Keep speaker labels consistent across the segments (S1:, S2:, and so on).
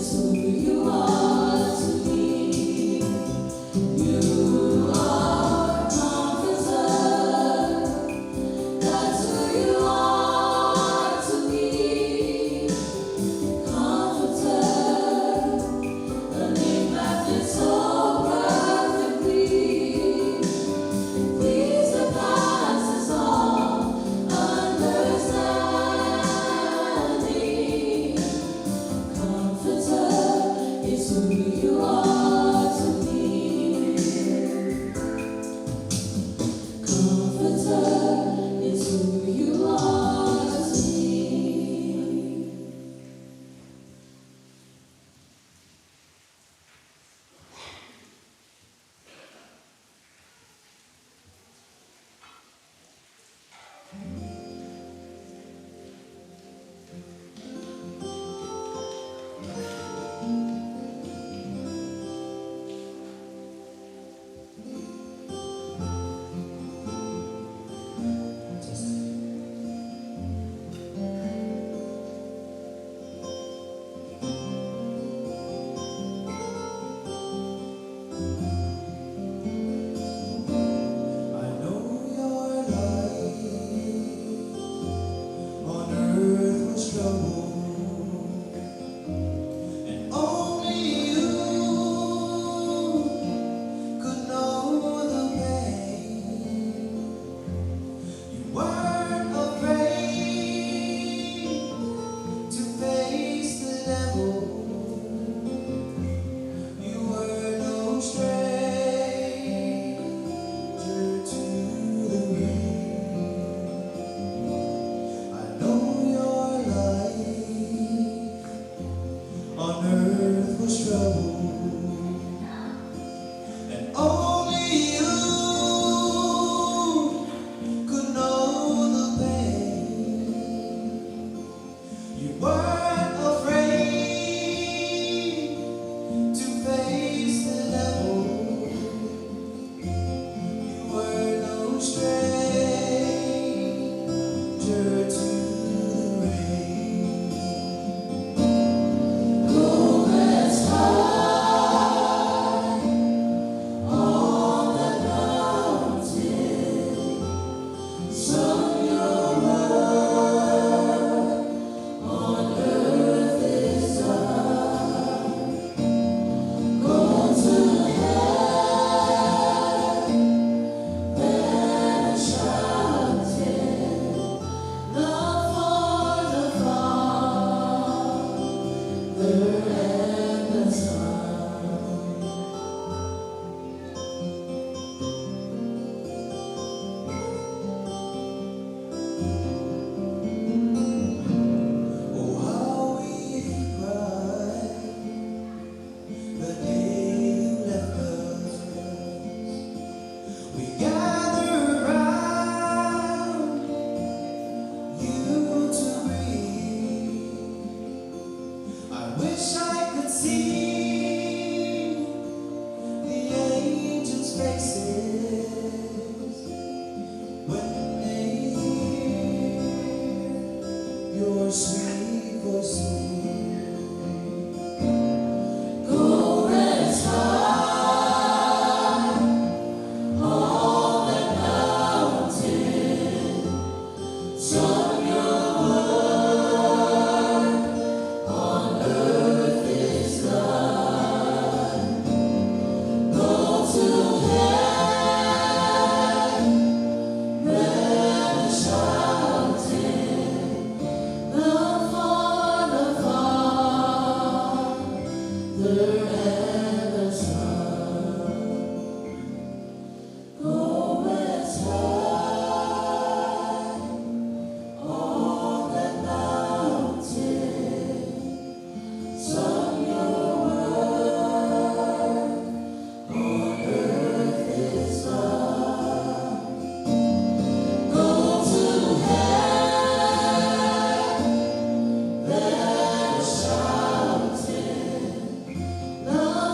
S1: Is who you are to me. You are comforter. That's who you are to me. Comforter, a name that fits so perfectly. Peace that passes all understanding. Comforter is who you are to me. Comforter is who you are to me.
S2: I know your life on earth was troubled, and only you could know the pain. You weren't afraid to face the devil. You were no stranger to the rain. I know your life on earth was troubled, and only you could know the pain. You weren't afraid to face the devil. You were no stranger to the rain.
S1: Go rest high on that mountain. Son, your work on earth is done. Go to heaven, then shouting, love for the Father and the Son.
S2: Oh, how we cried the day you left us. We gathered round you to grieve. I wish I could see the angels' faces when they hear your sweet voice leave.
S1: Go rest high on that mountain. Son, your work on earth is done. Go to heaven, then shouting, love for the Father and the Son. Go rest high on that mountain. Son, your work on earth is done. Go to heaven, then shouting, love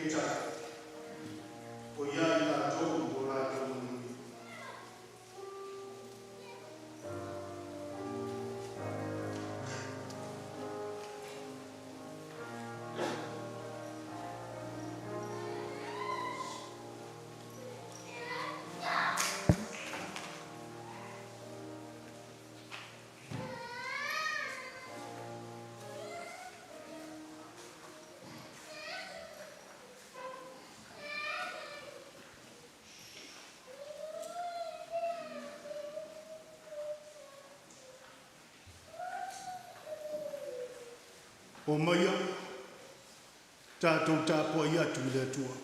S3: Peitai, o ia i latou ua latou manuia. Omaia, tatou tapuai atu i le Atua.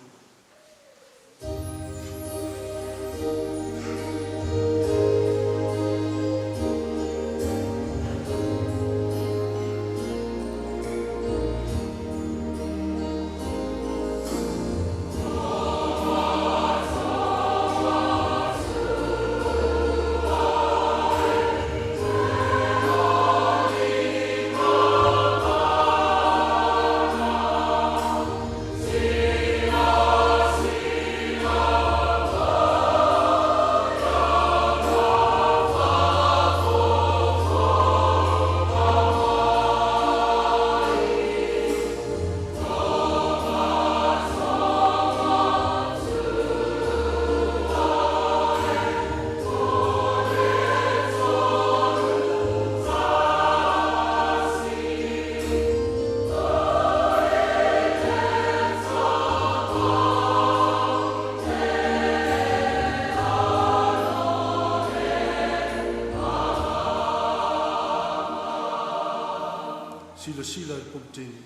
S3: Silasila i le polepoteni.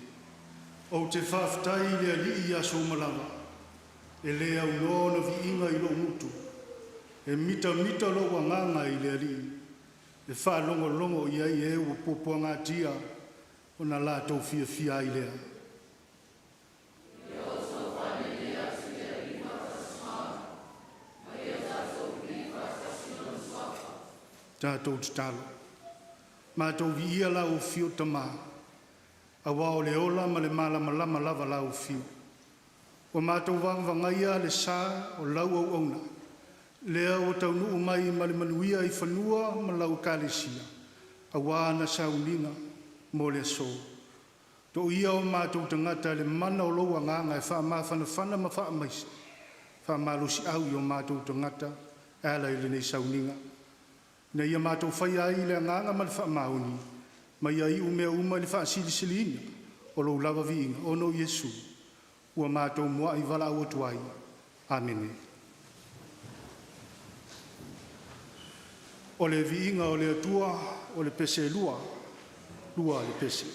S3: Ou te faafetai i le Alii i aso uma lava, e le aunoa ona viiga i lo'u gutu. E mitamita lou agaga i le Alii, e faalogologo i ai e ua puapuagatia ona latou fiafia ai lea. Tatou tatalo. Matou viia lau Afio Tama, aua o le ola ma le malamalama lava lau Afio. Ua matou vagavagaia le sa o lau auauna, lea ua taunuu mai ma le manuia i fanua ma lau Ekalesia, aua ana sauniga mo le aso. Toia o matou tagata i le mana o lou Agaga e faamafanafana ma faamaise faamalosiau i o matou tagata e ala i lenei sauniga, ina ia matou faia ai i le agaga ma le faamaoni, ma ia iu mea uma i le faasilisiliina o lou lava viiga, ona o Iesu, ua matou muai valaau atu ai. Amene. O le viiga o le Atua. O le pese 2, 2 le pese.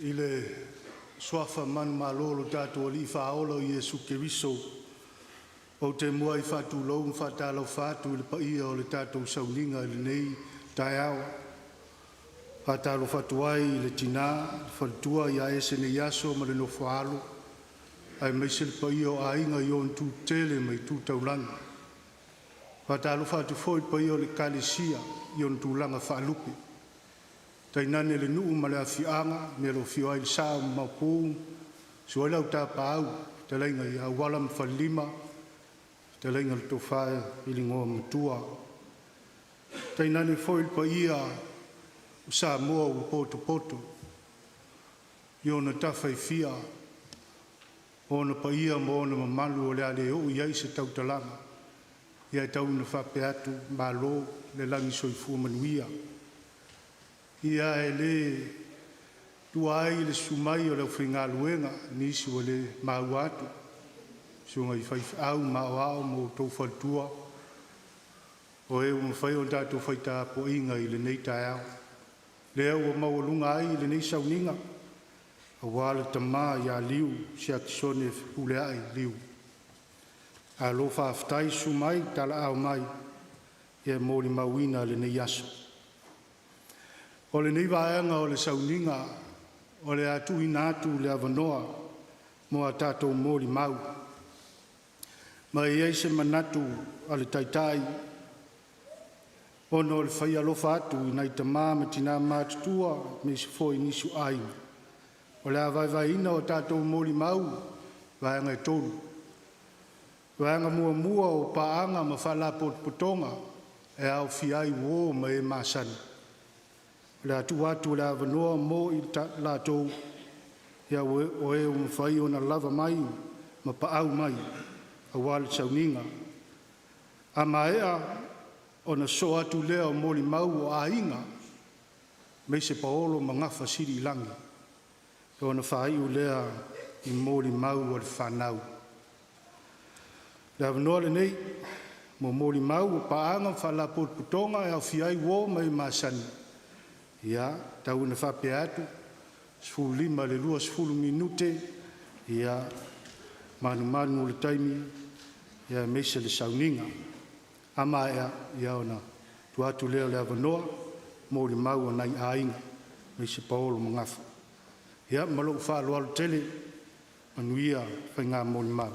S3: I le suafa manumalo o lo tatou Alii Faaola o Iesu Keriso, ou te muai faatulou ma faatalofa atu i le paia o le tatou sauniga i lenei taeao. E faatalofa atu ai i le tina, le faletua ia Eseneiaso ma le nofo a alo, aemaise le paia o aiga i ona tu tetele ma itu taulaga. E faatalofa atu foi i le paia o le Ekalesia i ona tulaga faalupe, tainane le nuu ma le afioaga i le mea o lo o afio ai le Sao ma Maopu, susu ai lau Tapaau, fetalaiga ia Auala ma Falelima, fetalaiga le Tofa i le Igoamatua. Tainane foi le paia o Samoa ua potopoto i ona tafa e fia, o ona paia ma ona mamalu o le a le oo i ai se tautalaga, ae tau ina faapea atu, malo le lagi soifua manuia. Ia e le tuua ai le susu mai o le aufaigaluega, nisi ua le maua atu, susuga i faifeau ma outou faletua, o e ua mafai ona tatou fai tapuaiga i lenei taeao, lea ua maualuga ai lenei sauniga aua le tama ia Leo Siakisone Fepuleai Leo. Malo faafetai. Susu mai, talaaao mai e molimauina lenei aso. O lenei vaega o le sauniga o le a tuuina atu le avanoa mo a tatou molimau. Ma e i ai se manatu o le Taitai, ona o le fai alofa atu i nai tama ma tina matutua aemaise foi nisi o aiga, o le a vaevaeina a tatou molimau i vaega e tolu. Vaega muamua o paaga ma faalapotopotoga e aofia ai uo ma e masani. O le a tuu atu le avanoa mo i latou o e ua mafai ona lava mai ma paau mai aua le sauniga. A maea ona sosoo atu lea o molimau a aiga, aemaise paolo ma gafa sili i lagi, ona faaiu lea i molimau a le fanau. O le avanoa lenei mo molimau o paaga ma faalapotopotoga e aofia ai uo ma e masani. Ia, tau ina faapea atu, 15 i le 20 minute, ia manumanu i le taimi aemaise le sauniga. A maea, ia ona tuu atu lea o le avanoa mo molimau a nai aiga aemaise paolo ma gafa. Ia ma lou faaaloalo tele, manuia faiga molimau.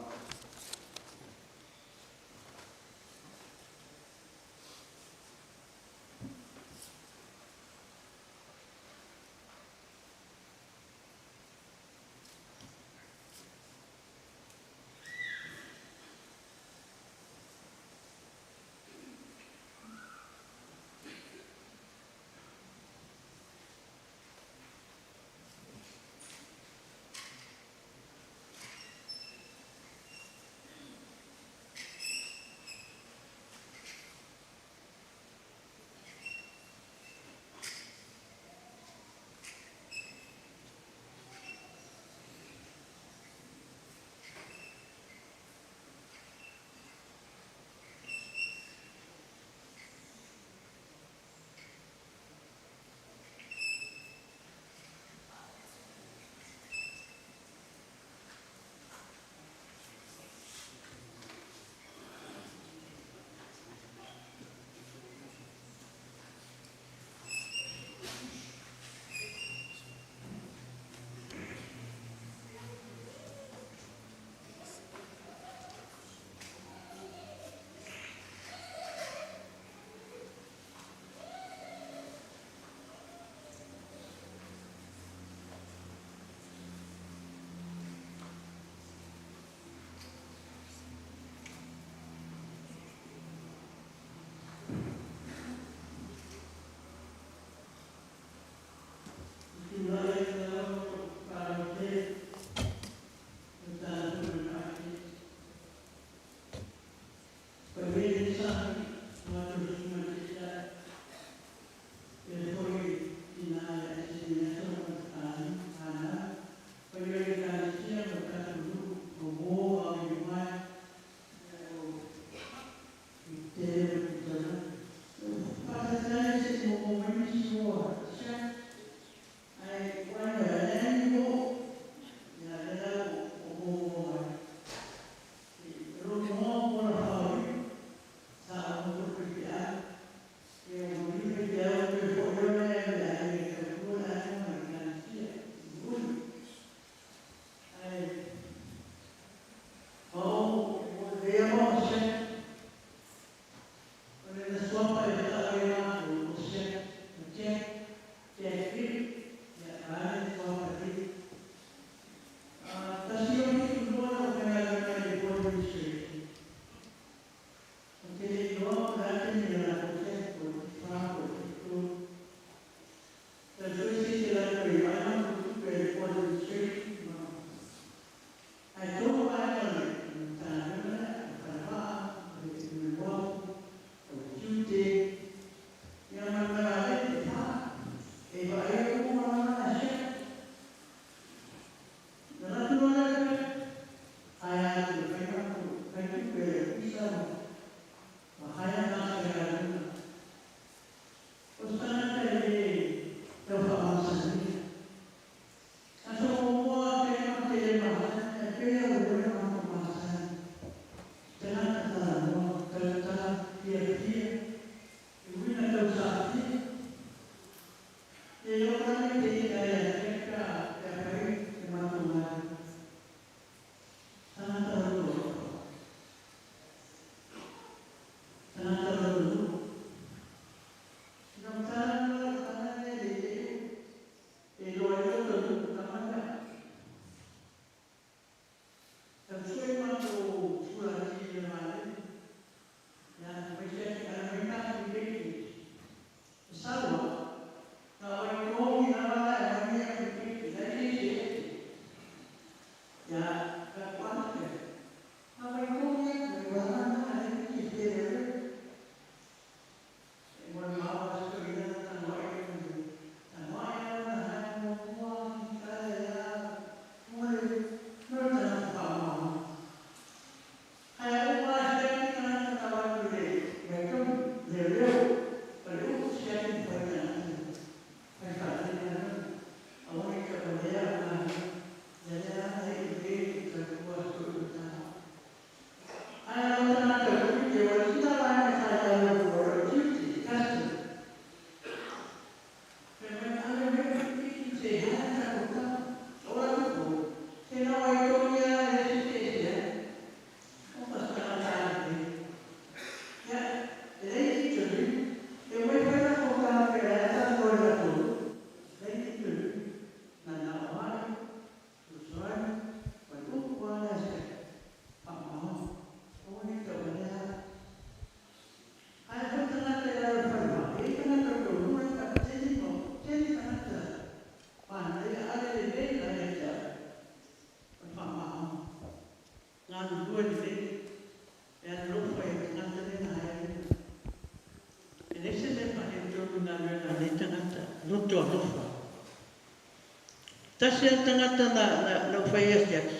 S4: Tasi a le tagata na na na ou fai ai asiasi,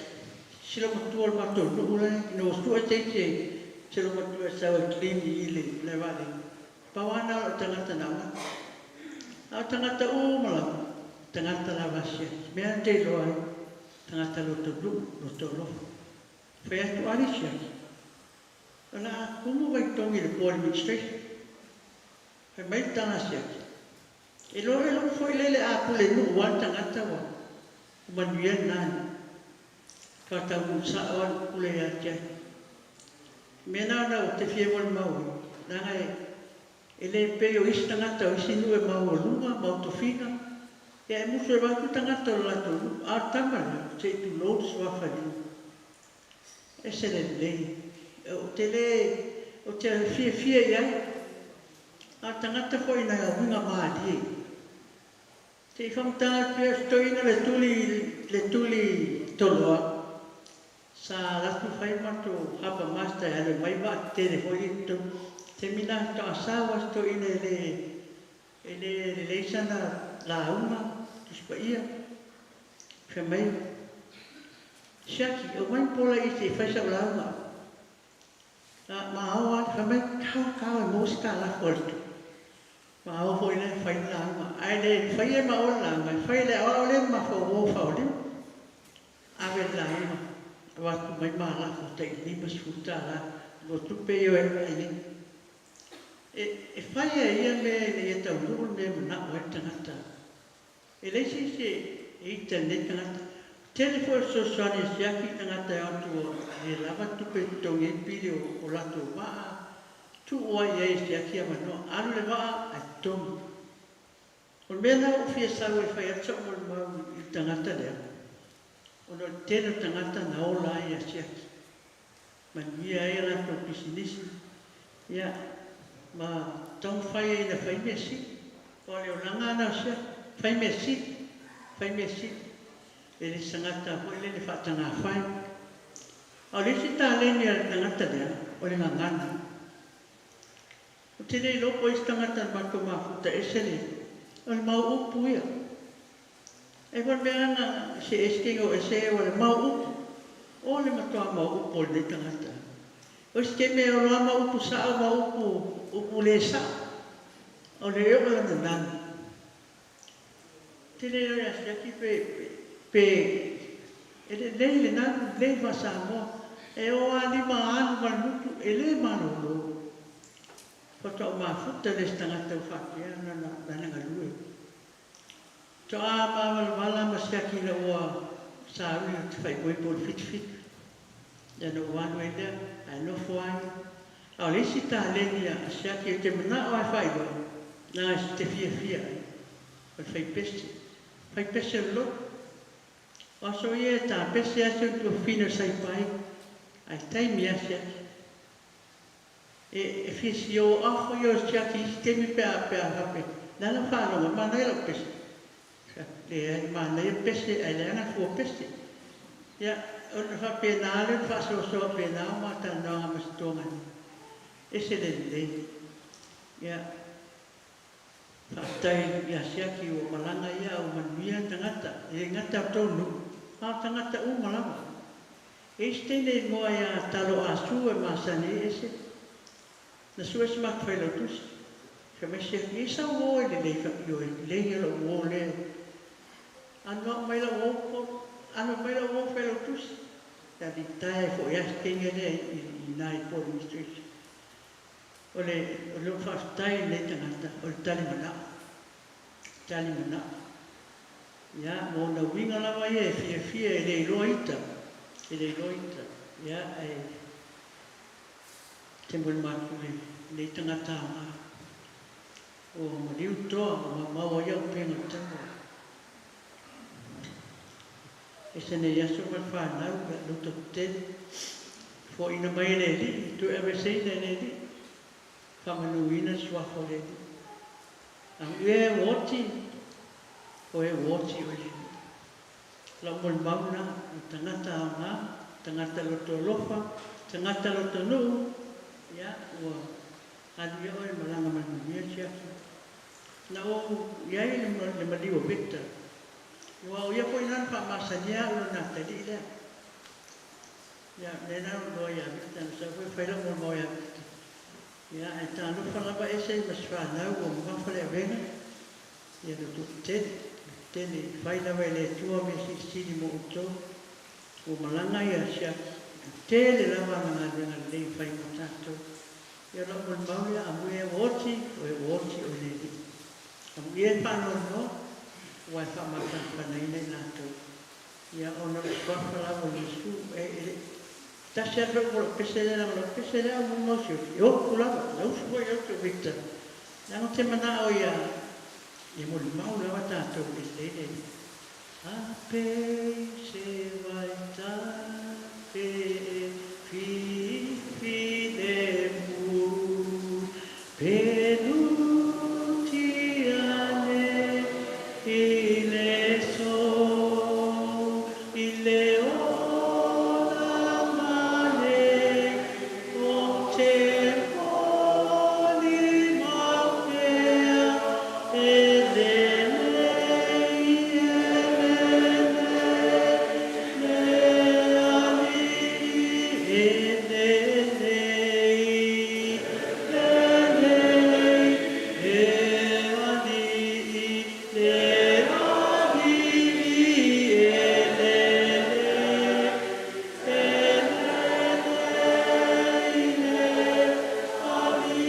S4: si loomatua o le matou nuu la e, ina ua sue se isi e se loomatua e sau e clean i i le malae vaalele, pau lava na o lau tagata na avatu. A o tagata uma lava, tagata lava asiasi. Mea lava ou te iloa ai, tagata loto nuu, loto alofa. Fai atu, a le siaki, o le a tumu vaitogi i le Board Administration. Fai mai le tala a Siaki, E loa e lou foi lele a pulenuu a le tagata ua manuia lena nuu. Faataunuu sao a le pule ia te ai. O mea na ona ou te fia molimau ai, leaga e le pei o isi tagata o isi nuu e maualuga ma tofiga, ia e musu e avatu tagata o le latou nuu, a o le tama lea, se i tulou le suafa i le nuu. Ese le lelei. Ou te le, ou te fiafia i ai. A o le tagata foi ina ia uiga malie. Se i faamatala atu ia se toeaina le tuli, le tuli toloa, sa alu atu fai le matou harbour master e alu e aumai vaa tetele foi ia i totonu. Taimi lena faatoa sau lava se toeaina e le, e le lelei sana lauga, Tusi Paia. Fai mai, Siaki, aumai le pola i se i fai sau lauga. A ma o lava, fai mai, Kao, kao e maua se tala a le Tupu. Ma o foi lea fai le lauga. Ae le faia e ma oe le lauga, e fai e le aoao lea ma mafaufau faaoliu. Ave le lauga, avatu mai malafo tai $50, lua tupe ia o e ai nei. E, e fai e ia mea ina ia taunuu le mea e manao ai le tagata. E leai se isi e ita i lenei tagata. Tele foi o fesoasoani e siaki i tagata e o atu ua le lava tupe e totogi ai pili o latou vaa, tuu ai i ai e siaki avanoa, alu le vaa ae totogi. O le mea lena ua ou fia sau e fai atu sau molimau i le tagata lea, ona o le tele o tagata na ola ai ia Siaki. Manuia ai a latou pisinisi, ia, ma taumafai ai ina fai mea sili. Aua o le olaga lava lena o Siaki, fai mea sili, fai mea sili. E le se tagata foi lele faatagafai. A o le isi taleni a le tagata lea, o le gagana. Ou te le iloa po o ai se tagata na matou mafuta ese le, o le mau upu ia. E foi mea na se ese o ese o le mau upu. O le matua mau upu o lenei tagata. O isi taimi e ono lava mau upu sao mau upu, upu le sao. O le oo lana nanu. Te le iloa ia Siaki pe, pe, e lelei le nanu, lelei le faa-Samoa. E o lava lima alu ma le gutu, e le malolo. Faatoa ou mafuta lea i se tagata ua faapea lana, lana galue. Toa mavalava ma siaki ina ua sauni ou te faimoe mo le fitufitu. Ia ona ou alu ai lea, ae nofo ai. A o le isi taleni a siaki ou te manao lava e faailoa, leaga e te fiafia ai, o le fai pese. Fai pese o le lotu. O aso ia e tapese ai si ou tuafafine o Saipai, ae taimi lava siaki. E fia sio off ia o siaki isi taimi pe a pe a faapea, le a lau faalogo, e manaia lau pese. Leai, manaia pese ae leaga le fua pese. Ia, ona faapena lea ona faasoasoa faapena o ma talanoaga ma si toga nei. Ese le lelei. Ia, faafetai ia Siaki ua malaga ia a ua manuia tagata, e le gata o tou nuu, a o tagata uma lava. E isi teine igoa ia Talo Asu e masani ai ese na sue se matou failautusi. Fai mai Siaki, e sau uo e lelei fai ioe, lelei ia lou uo lea. Alu au mai lau uo po, alu mai lau uo failautusi. Ia litaea foi lava se teine lea i ina i Port Administration. O le o lou faafetai i lenei tagata o le tali manao. Tali manao. Ia, mo ona uiga lava ia e fiafia e le iloa ita, e le iloa ita. Ia, ae te molimau atu i lenei tagata aoga. Ua maliu toa, ua maumau ai au upega o le taua. Ese nei aso ma le fanau, ia, loto tetele. Foaiina mai e le Alii, toe aveeseina e le Alii. Faamanuina le suafa o le Alii. Agu ea e oti, o e oti oe le Alii. Lau molimau lena, o tagata aoga, tagata loto alofa, tagata loto nuu, ia, ua alu ia oe malaga ma le manuia siaki. Na ou i ai le maliu o Victor. Aua o ia foi lena na faamasania au i lona atalii lea. Ia, o lea la ua iloa ia Victor, na sau foi fai lau molimau ia Victor. Ia, ae talofa lava ese ma si fanau ua mamafa le avega, ia lo outou tetele, tetele fai lava e le Atua mea silisili mo outou. Ua malaga ia si a tele lava ana galuega lelei e fai mo tatou. Ia o lau molimau lea, amuia e ua oti, o e ua oti o le Alii. Amuia e faanoanoa, aua e faamafanafanaina i latou. Ia ona o le Suafa lava o Iesu, e, e le, tasi lava le faaiuga o lau pese lea, leaga o lau pese lea a molimau si oti, e oku lava, na usu foi i ai uso Victor, leaga ou te manao ia, ia molimau lava tatou e lelei le Alii. A pei se vaitafe e filemu, pe luti ane i le so, i le ola ma le ou te molimau pea e lelei e lelei le Alii, e lelei, lelei le Alii, le Alii e lelei, e lelei le Alii.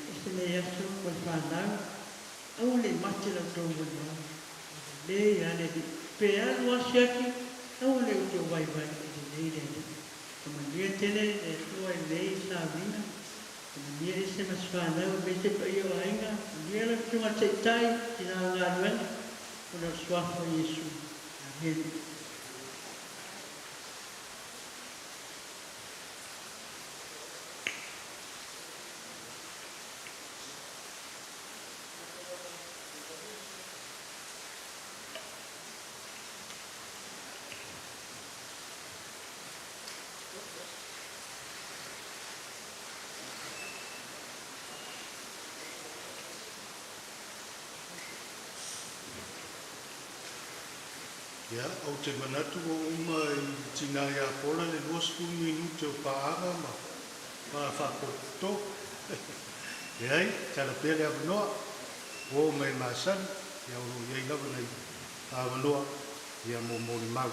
S4: E se nei aso ma le fanau, aua ne i mate la outou molimau, e lelei lava le Alii. Pe alu lava siaki, aua ne i outou vaivai, e lelei le Alii. Ia manuia tele le Atua i lenei sauniga, ia manuia ese ma si fanau aemaise paia o aiga, manuia lau Susuga i le Taitai, tina o le galuega, ona o le Suafa o Iesu. Amene.
S3: Ia, ou te manatu ua uma i le tina ia Paula le 20 minute o paaga ma faapotopoto. Leai, tala pea le avanoa, ua oo mai masani, ia o lo o i ai lava nai avanoa ia mo molimau.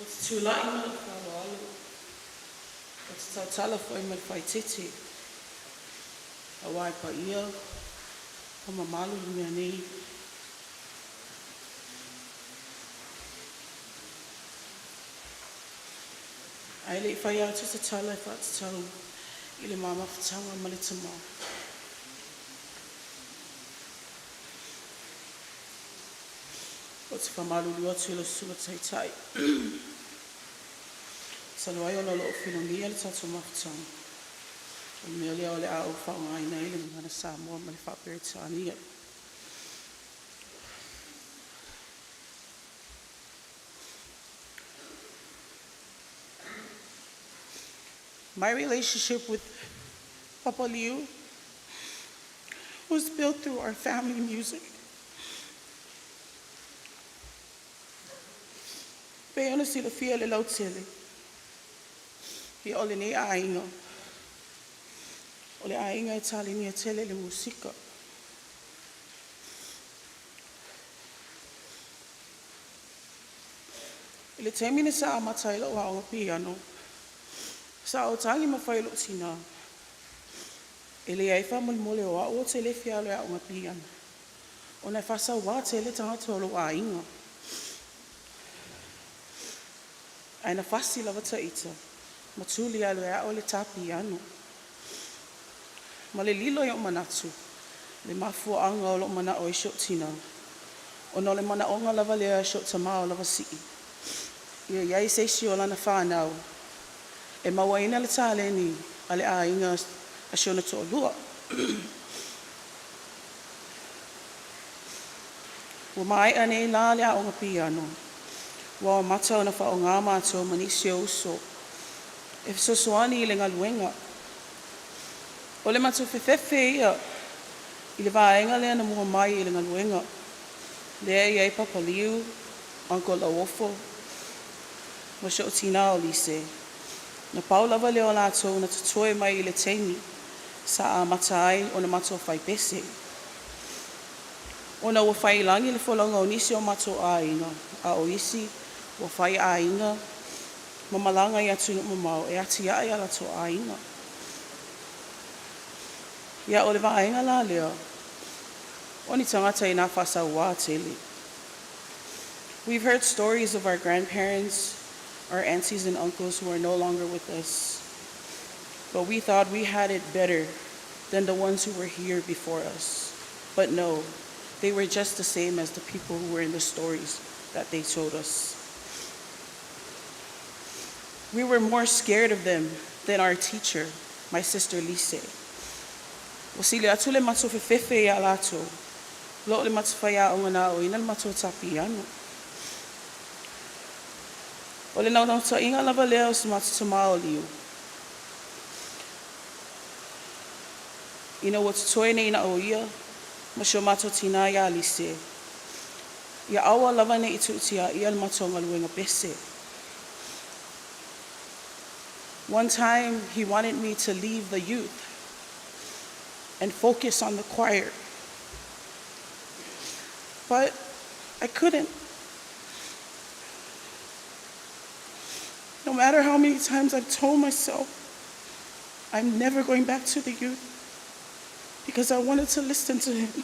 S5: Ou te tulai ma lou faaaloalo, ou te tautala foi ma le faaeteete, aua e paia ma mamalu le mea nei. Ae le i fai atu se tala e faatatau i le ma mafutaga ma le tama. Ou te faamalulu atu i lau Susuga Taitai, talu ai ona o lo o filogia le tatou mafutaga, o le mea lea o le a ou faaaogaina ai le gagana Samoa ma le faa-Peretania. My relationship with Papa Liu was built through our family music. Pei ona silafia le lautele, ia o lenei aiga, o le aiga e talenia tele le musika. I le taimi na sa amata ai lou aoga piano, sa ou tagi ma fai i lou tinā, e leai faamolemole o au ou te le fia alu e aoga piano, ona e faasauā tele tagata o lou aiga. Ae na fasi lava taita ma tuli e alu e ao le tā piano. Ma le lilo i o'u manatu, le mafuaaga o lou manao ai si o'u tinā, ona o le manaoga lava lea a si o'u tamā o lava sii, ia i ai se isi o lana fanau e mauaina le taleni. a le aiga a si ona toalua. Ua maea nei la le aoga piano, ua amata ona faaaogā matou ma nisi o uso e fesoasoani i le galuega. O le matou fefefe ia i le vaega lea na mua mai i le galuega, lea e i ai Papa Liu, Uncle Lauofo, ma si ou tinā o Lise. Na pau lava lea o latou na totoe mai i le taimi sa amata ai ona matou fai pese. Ona ua faiilagi le folauga o nisi o matou aiga, a o isi ua fai aiga ma malaga i atunuu mamao e atiae a latou aiga. Ia o le vaega la lea, o ni tagata inā faasauā tele. We've heard stories of our grandparents, our aunties and uncles who are no longer with us. But we thought we had it better than the ones who were here before us. But no, they were just the same as the people who were in the stories that they told us. We were more scared of them than our teacher, my sister Lise. Ua sili atu le matou fefefe iā latou nai lo le matou faiaoga na aoaoina le matou tā piano. O le naunautaiga lava lea o si matou tamā o Liu. Ina ua totoe nei na o ia ma si o matou tinā iā Lise, ia aua lava ne i tuutiaia le matou galuega pese. One time he wanted me to leave the youth and focus on the choir. But I couldn't. No matter how many times I've told myself I'm never going back to the youth because I wanted to listen to him.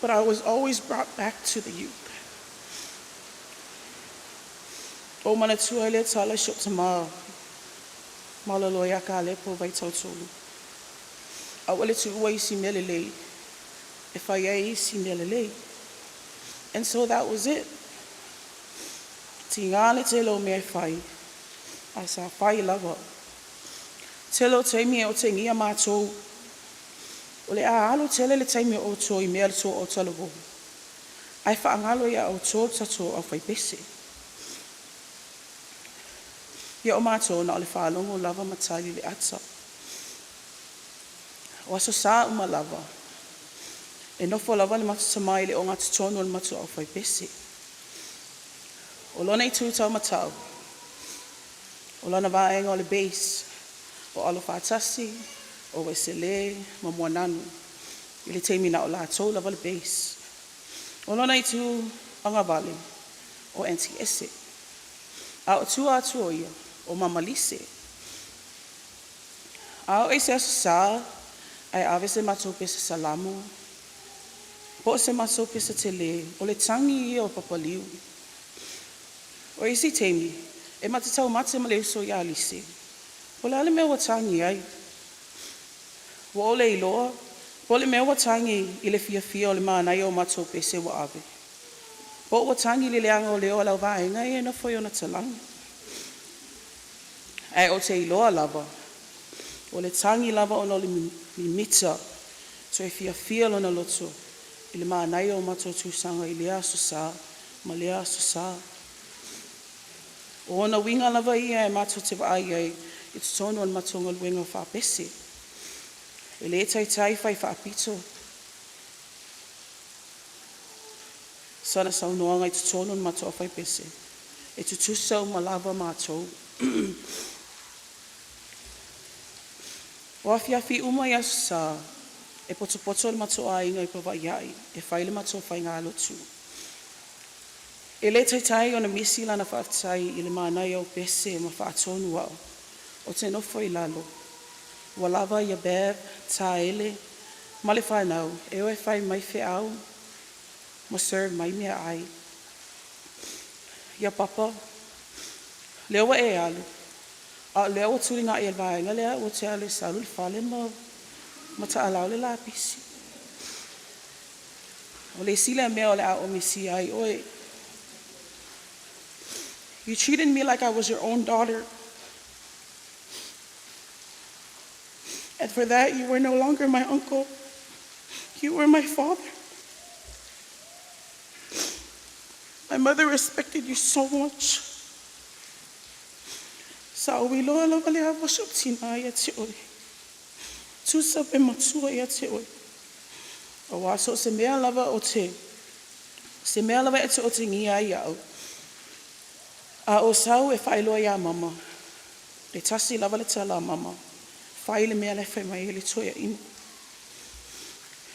S5: But I was always brought back to the youth. O manatua i le tala si ou tamā, malolo ia Kalepo Vaitautolu. Aua le tuua isi mea lelei, e fai ai isi mea lelei. And so that was it. Tiga le tele o mea e fai, ae sa fai lava. Tele o taimi e otegia matou. O le a alu tele le taimi o outou i mea le tou autalavou. Ae faagalo ia outou tatou aufaipese. Ia o matou na o le faalogo lava ma tali le ata. O aso sa uma lava. E nofo lava le matou tamā i le ogatotonu o le matou aufaipese. O lona itu taumatau, o lana vaega o le bass, o Alo Faatasi, o Wesele, ma Moananu. I le taimi na o latou lava le bass. O lona itu agavale, o Auntie Ese. A o tua atu o ia, o Mama Lise. A oo i se aso sa, ae ave se matou pese salamo, po o se matou pese tele, o le tagi ia o Papa Liu. O isi taimi, e ma te taumate ma le uso iā Lise. Po o le a le mea ua tagi ai. Ua ou le iloa, po o le mea ua tagi i le fiafia o le manaia o matou pese ua ave. Po ua tagi i le leaga o leo a le auvaega ia e nofo i ona talaga. Ae ou te iloa lava, o le tagi lava ona o le mimita toe fiafia lona loto i le manaia o matou tusaga i lea aso sa ma lea aso sa. O ona uiga lava ia e matou te vaai ai i totonu o le matou galuega faapese. E le taitai fai faapito sana saunoaga i totonu o le matou aufaipese, e tutusa uma lava matou. O afiafi uma i aso sa, e potopoto le matou aiga i Pavaiai e fai le matou faigalotu. E le taitai ona misi lana faafetai i le manaia o pese ma faatonu au ou te nofo i lalo. Ua lava ia Bev, Taele ma le fanau e o e fai mai feau ma serve mai meaai. Ia Papa, lea ua e alu, a o lea ua tuligaʻi e le vaega lea ua te alu e salu le fale ma taalau le lapisi. O le isi lea mea o le a ou misia ai oe. You treated me like I was your own daughter. And for that, you were no longer my uncle. You were my father. My mother respected you so much. Sa ou iloa lava le ava o si ou tinā ia te oe. Tusa pe matua ia te oe. Auā so o se mea lava o te, se mea lava e te otegia ai iaʻu. A o sau e faailoa iā mama, e tasi lava le tala a mama, fai le mea la e fai mai ai le toeaina.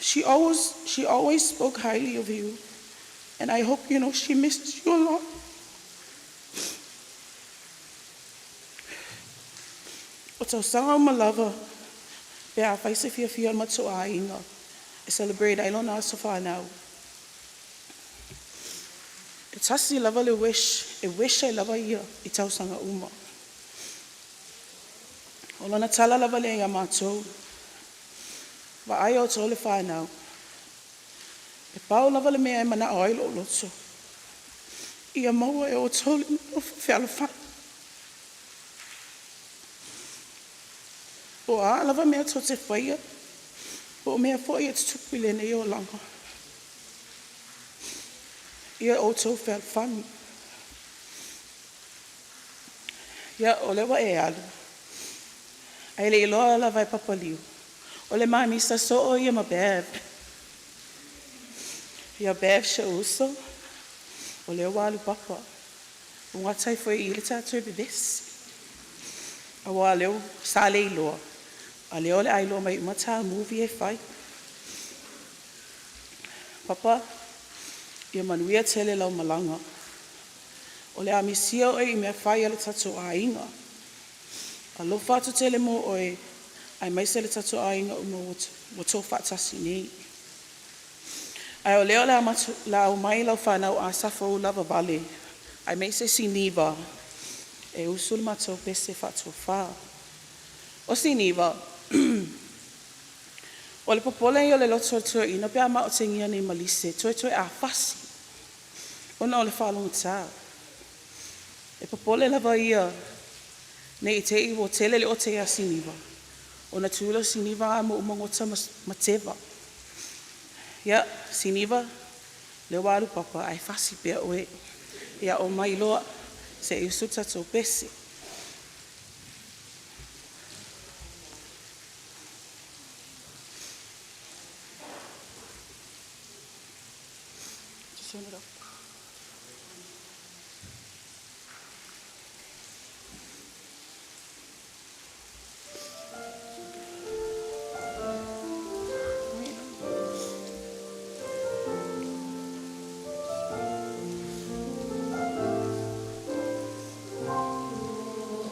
S5: She always spoke highly of you, and I hope you know she misses you a lot. O tausaga uma lava, pe a fai se fiafia o le matou aiga, e celebrate ai lona aso fanau. E tasi lava le wish, e wish ai lava ia i tausaga uma. O lona tala lava lea iā matou, vaai outou le fanau. E pau lava le mea e manao ai lou loto. Ia maua e outou le nonofo fealofani. Po o a lava mea tou te faia, po o mea foi e tutupu i lenei olaga. Ia outou fealofani. Ia, o lea ua e alu. Ae le iloa lava e Papaliu. O le mamisa soo ia ma Bev. Ia Bev si ou uso, o lea ua alu Papa. Ua gata ai foi i i le tatou vevesi. Auā lea sa le iloa, a lea o le a iloa mai uma tā movie e fai. Papa, ia manuia tele lau malaga. O le a misia oe i mea fai a le tatou aiga. Alofa atu tele mo oe, aemaise le tatou aiga uma ua tofaatasi nei. Ae o lea o le a omai lau fanau Asafa Ulavavale, aemaise Siniva, e usu le matou pese faatofa. O Siniva, o le popole ia o le loto o le toeaina pe a maotegia nei ma Lise, toetoe a fasi, ona o le faalogotā. E popole lava ia nei i te i ua tele le ote iā Siniva, ona tu lea o Siniva amo uma gota ma teva. Ia, Siniva, lea ua alu Papa ae fasi pea oe. Ia o mai loa, se i usu le tatou pese. Just turn it off.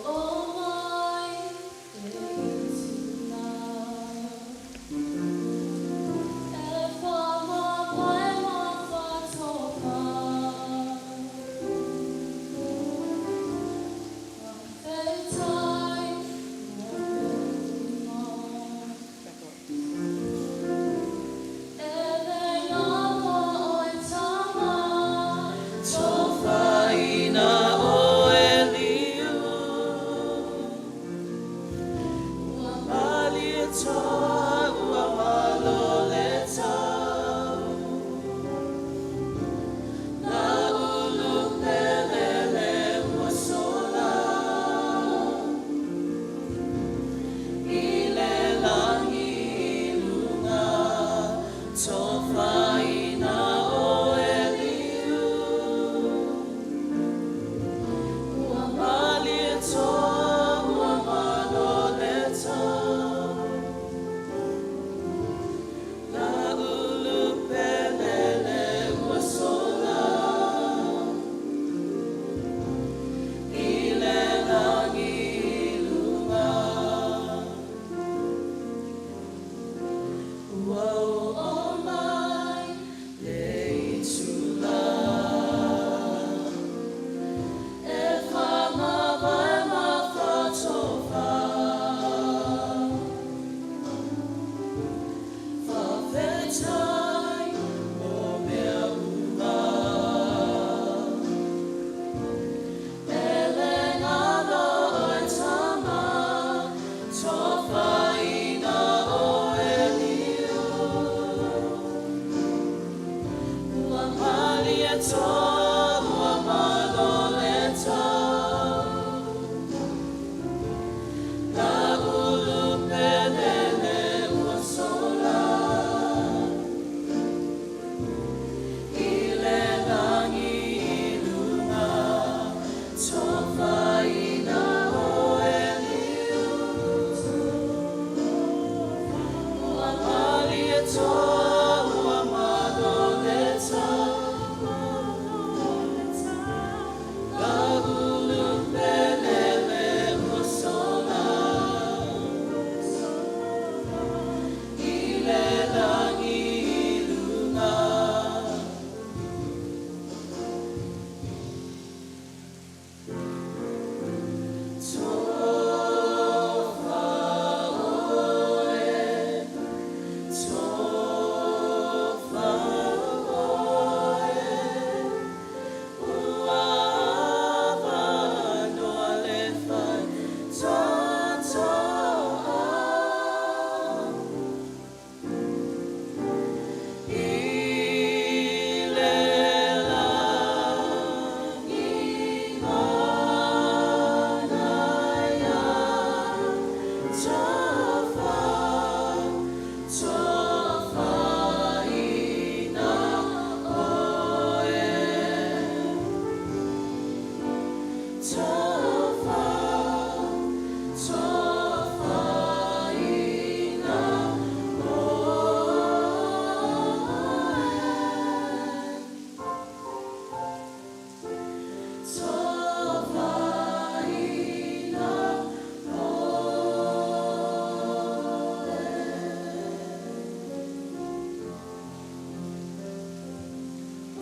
S1: O mai e E wha ma whatoka. Whawhetai mo
S5: Back up.
S1: E le ngapa o e tama
S2: Tofaina oe liu
S1: Ua
S2: Malie toa ua malo le tau Na ulu pelele ua sola I le langi i luga Tofaina oe liu
S1: Ua
S2: Malie toa ua malo le tau.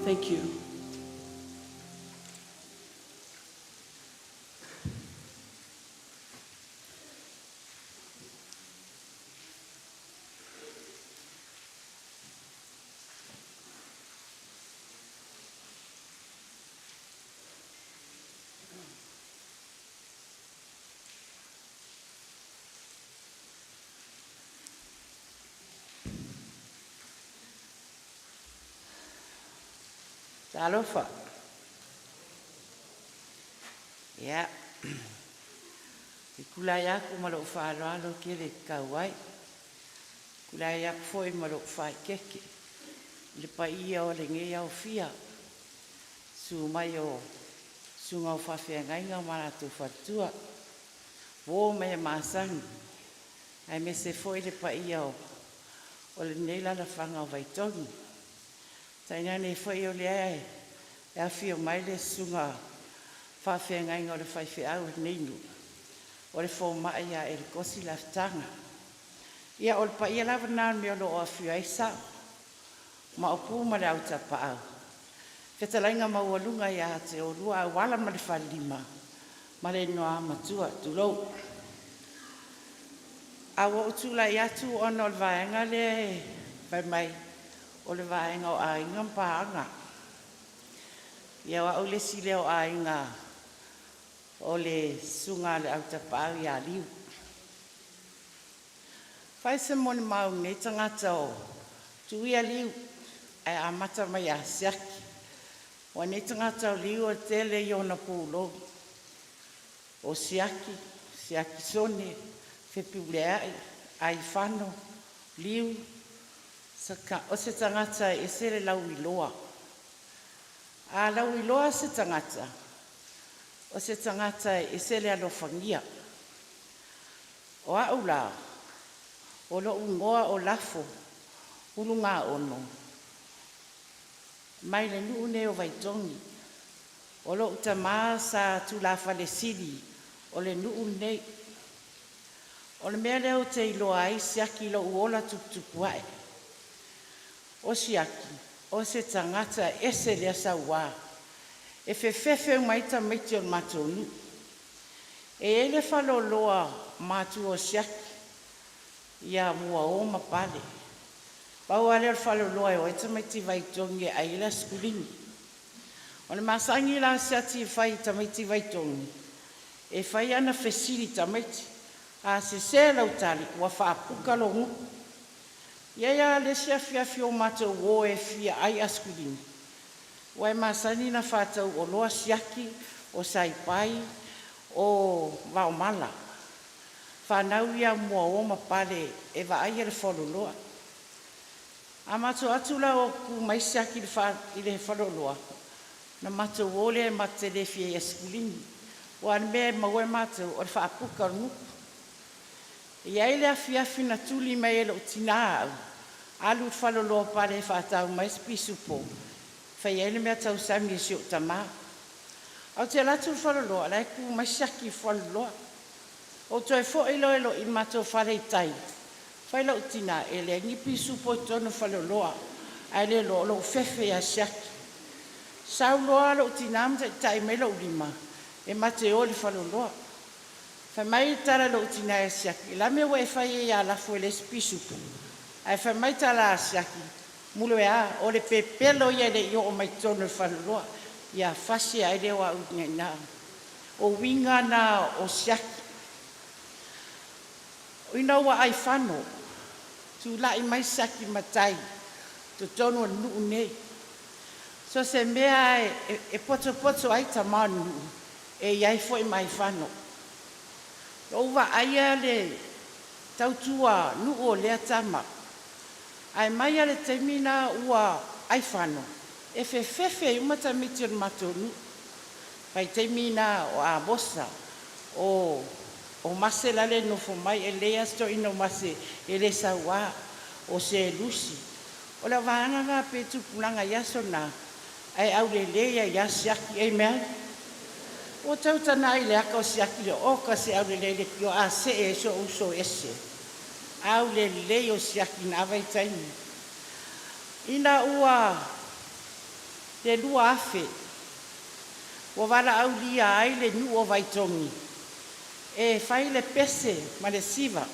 S5: Thank you.
S6: Talofa. Ia, i tulai atu ma lou faaaloalo tele e tatau ai. Tulai atu foi ma lou faaeteete i le paia o lenei aofia, susu mai o susuga o faafeagaiga ma latou faletua, uo ma e masani, aemaise foi le paia o lenei alaalafaga o Vaitogi. Tainane foi o lea e afio mai le susuga faafeagaiga o le faifeau i lenei nuu, o le fomai ia Elikosi Lafitaga. Ia o le paia lava lena o le mea o lo o afio ai Sa'o, Maopu ma le Au Tapaau, fetalaiga maualuga ia te oulua Auala ma le Falelima ma le Igoamatua, tulou. A ua ou tulai atu ona o le vaega lea e fai mai o le vaega o Aiga ma Paaga. Ia o au le isi lea o aiga o le susuga a le Au Tapaau ia Liu. Fai se molimau i lenei tagata o Tuia Liu ae amata mai ia Siaki. Aua o nei tagata o Liu o le tele ia o ona pulou, o Siaki, Siaki Sone, Fepuleai, Aifano, Liu, o se tagata e ese le lauiloa. A lauiloa se tagata, o se tagata e ese le alofagia. O au la, o lo'u igoa o Lafo Ulugaono mai le nuu lenei o Vaitogi. O lo'u tama sa tulafale sili o le nuu lenei. O le mea lea ou te iloa ai Siaki i lo'u ola tuputupu a'e, o Siaki o se tagata e ese lea sauā, e fefefe uma ai tamaiti o le matou nuu. E i ai le faleoloa o matua o Siaki ia Muao ma Pale, pau lava lea o le faleoloa e o ai tamaiti Vaitogi e ai ai le aisikulimi. O le masani la a Siaki e fai i tamaiti Vaitogi, e fai ana fesili i tamaiti, a sese lau tali ua faapuka lou gutu. E i ai lava le isi afiafi ua matou o e fia ai aisikulimi, aua e masani ona faatau oloa Siaki o Saipai o Vaomala, fanau ia a Muao ma Pale e vaaia le faleoloa. A matou o atu la ua tutu mai Siaki i le faleoloa, ona matou o lea matou te le fia i aisikulimi, aua o le mea e maua e matou o le faapuka o le gutu. E i ai le afiafi na tuli mai ai e lo'u tinā au, alu i le faleoloa o Pale e faatau mai se pisupo e fai ai le meatausami a si o'u tamā. Ae ou te alu atu i le faleoloa o la e tu mai Siaki i le faleoloa. Ou toe fo'i loa i le matou fale i tai, fai atu lou tinā, “E leai ni pisupo i totonu o le faleoloa,” ae le iloa o lo'u fefe ia Siaki. Sau loa lou tinā ma taita'i mai lo'u lima e ma te o i le faleoloa. Fai mai le tala a lou tinā ia Siaki, “O le a le mea ua e fai ai ia Lafo e leai se pisupo?” Ae fai mai le tala a Siaki, “Muliweā, o le pepelo ia e le i oo mai i totonu o le faleoloa.” Ia fasi ai lea o au i ina. O uiga na o Siaki. Ina ua aifano, tula'i mai Siaki matai totonu o le nuu lenei. So o se mea lava e potopoto ai tama o le nuu, e i ai foi ma aifano. Lou vaaia le tautua nuu o lea tama, ae mai lava i le taimi lena ua aifano, e fefefe ai uma tamaiti o le matou nuu. Vaitaimi na o Amosa, o Mase lale nofo mai, e lelei lava si toeaina o Mase e le saua, o Selusi. O le vaega lena pei e tupulaga i aso na, ae aulelei ai lava Siaki, amen. Ua tau tagai i le ata o Siaki, oka se aulelei leitioa a see ai si o'u uso e ese. Aulelei o Siaki i na vaitaimi. Ina ua Le 2000 ua valaaulia ai le nuu o Vaitogi e fai le pese ma le siva.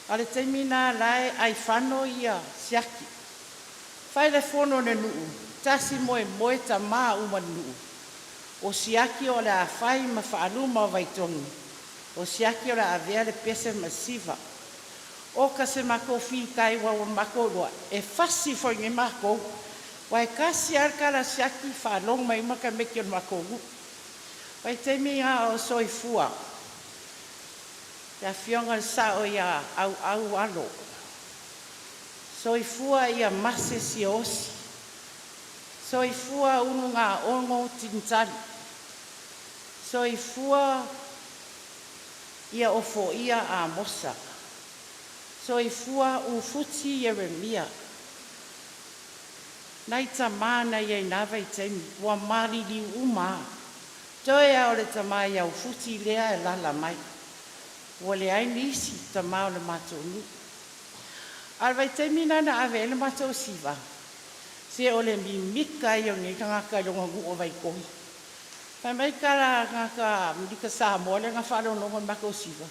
S6: A o le taimi lena la e aifano ia Siaki. Fai le fono a le nuu, tasi moemoe tamā uma o le nuu, o Siaki o le a fai ma faaluma o Vaitogi, o Siaki o le a avea le pese ma le siva. Oka se matou fitai aua ua matou iloa e fasi foi nei matou, aua e tasi lava le tala a Siaki, faalogo mai uma tamaiti o le matou nuu. Vaitaimi na o soifua le afioga i le Sao ia Auau Alo, soifua Mase Siaosi, soifua Ulugaono Tinitali, soifua Ofoia Amosa, soifua Ufuti Ieremia. Nai tamā na i ai i na vaitaimi ua maliliu uma lava, toe lava o le tamā ia Ufuti lea e alaala mai, ua leai nisi tamā o le matou nuu. A o le vaitaimi lena na ave ai le matou siva, se o le mimita ia o nei tagata i lona nuu o Vaitogi. Fai mai le tala a le tagata Amerika Samoa lea na faalogologo i le matou siva,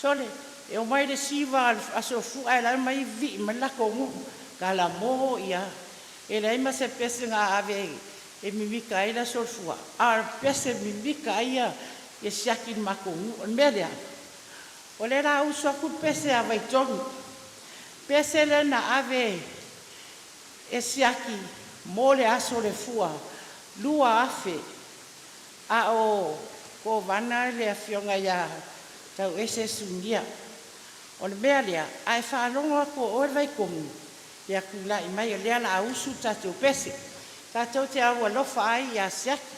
S6: “Sole, e omai le siva a le Aso Fua ae la e omai vivii mai le latou nuu.” Talamo ia, e leai ma se pese na ave e mimita ai le aso o le fua, a o le pese e mimita ai ia Siaki i le matou nuu. O le mea lea, o lea o le a usu atu le pese a Vaitogi, pese lea na ave e Siaki mo le aso o le Fua 2000 a o Kovana le afioga ia Tauese Sunia. O le mea lea, a e faalogo atu o oe le Vaitogi, ia tula'i mai o lea o le a usu le tatou pese. Tatou te aualofa ai ia Siaki.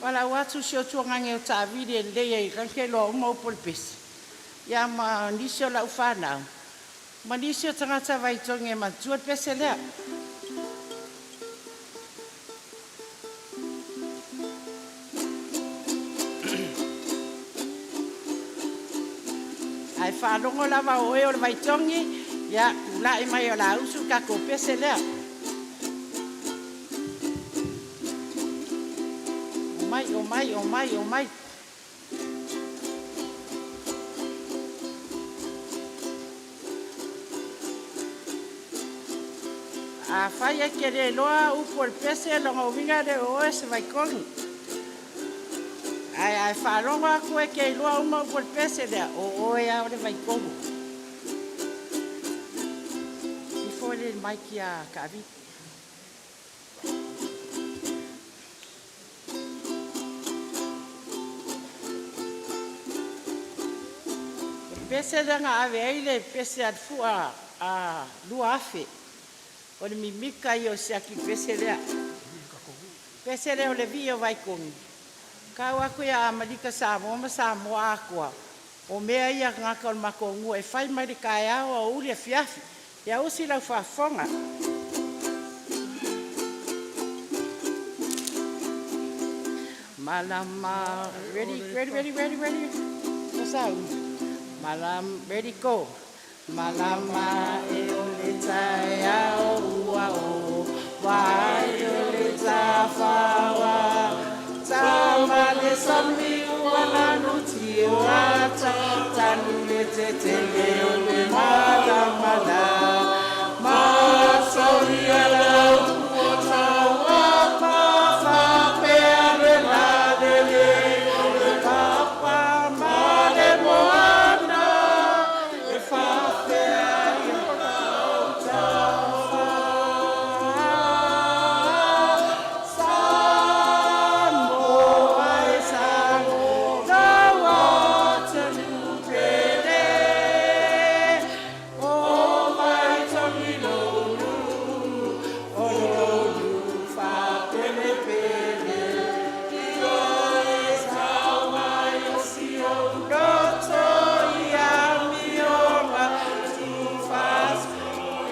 S6: Valaau atu si ou tuagage o taavili e lelei ai na te iloa uma upu o le pese, ia ma nisi o lau fanau ma nisi o tagata Vaitogi e manatua le pese lea. Ae faalogo lava o oe o le Vaitogi, ia tula'i mai o le a usu le tatou pese lea. Omai, omai, omai, omai. Afai e te le iloa upu o le pese, lona uiga e le o oe o se Vaitogi. Ae a e faalogo atu e te iloa uma upu o le pese lea, o oe lava o le Vaitogi. Ifo le mic ia Kaavi. O le pese lea na ave ai le pese a le fua a 2000, o le mimita ia o Siaki i le pese lea. Pese lea o le vii o Vaitogi, tau atu ia Amerika Samoa ma Samoa atoa, o mea ia a tagata o le matou nuu e fai mai le taeao, aoauli, afiafi. Ia usi lau faafofoga. Malama, ready, ready, ready, ready, ready. What's? Malam, ready, go. Malama e o le taeao ua o vai o le tafawa tama le sami ua lanu tio ata tanu le tetele o le malamala masoria lau o taua mawhapea le lalele o le papa ma le moana e whawhea i Samoa e Samoa tanu pele o Vaitogi lou o lou faapelepele i oe tau mai o si ou loto i amioga tufasi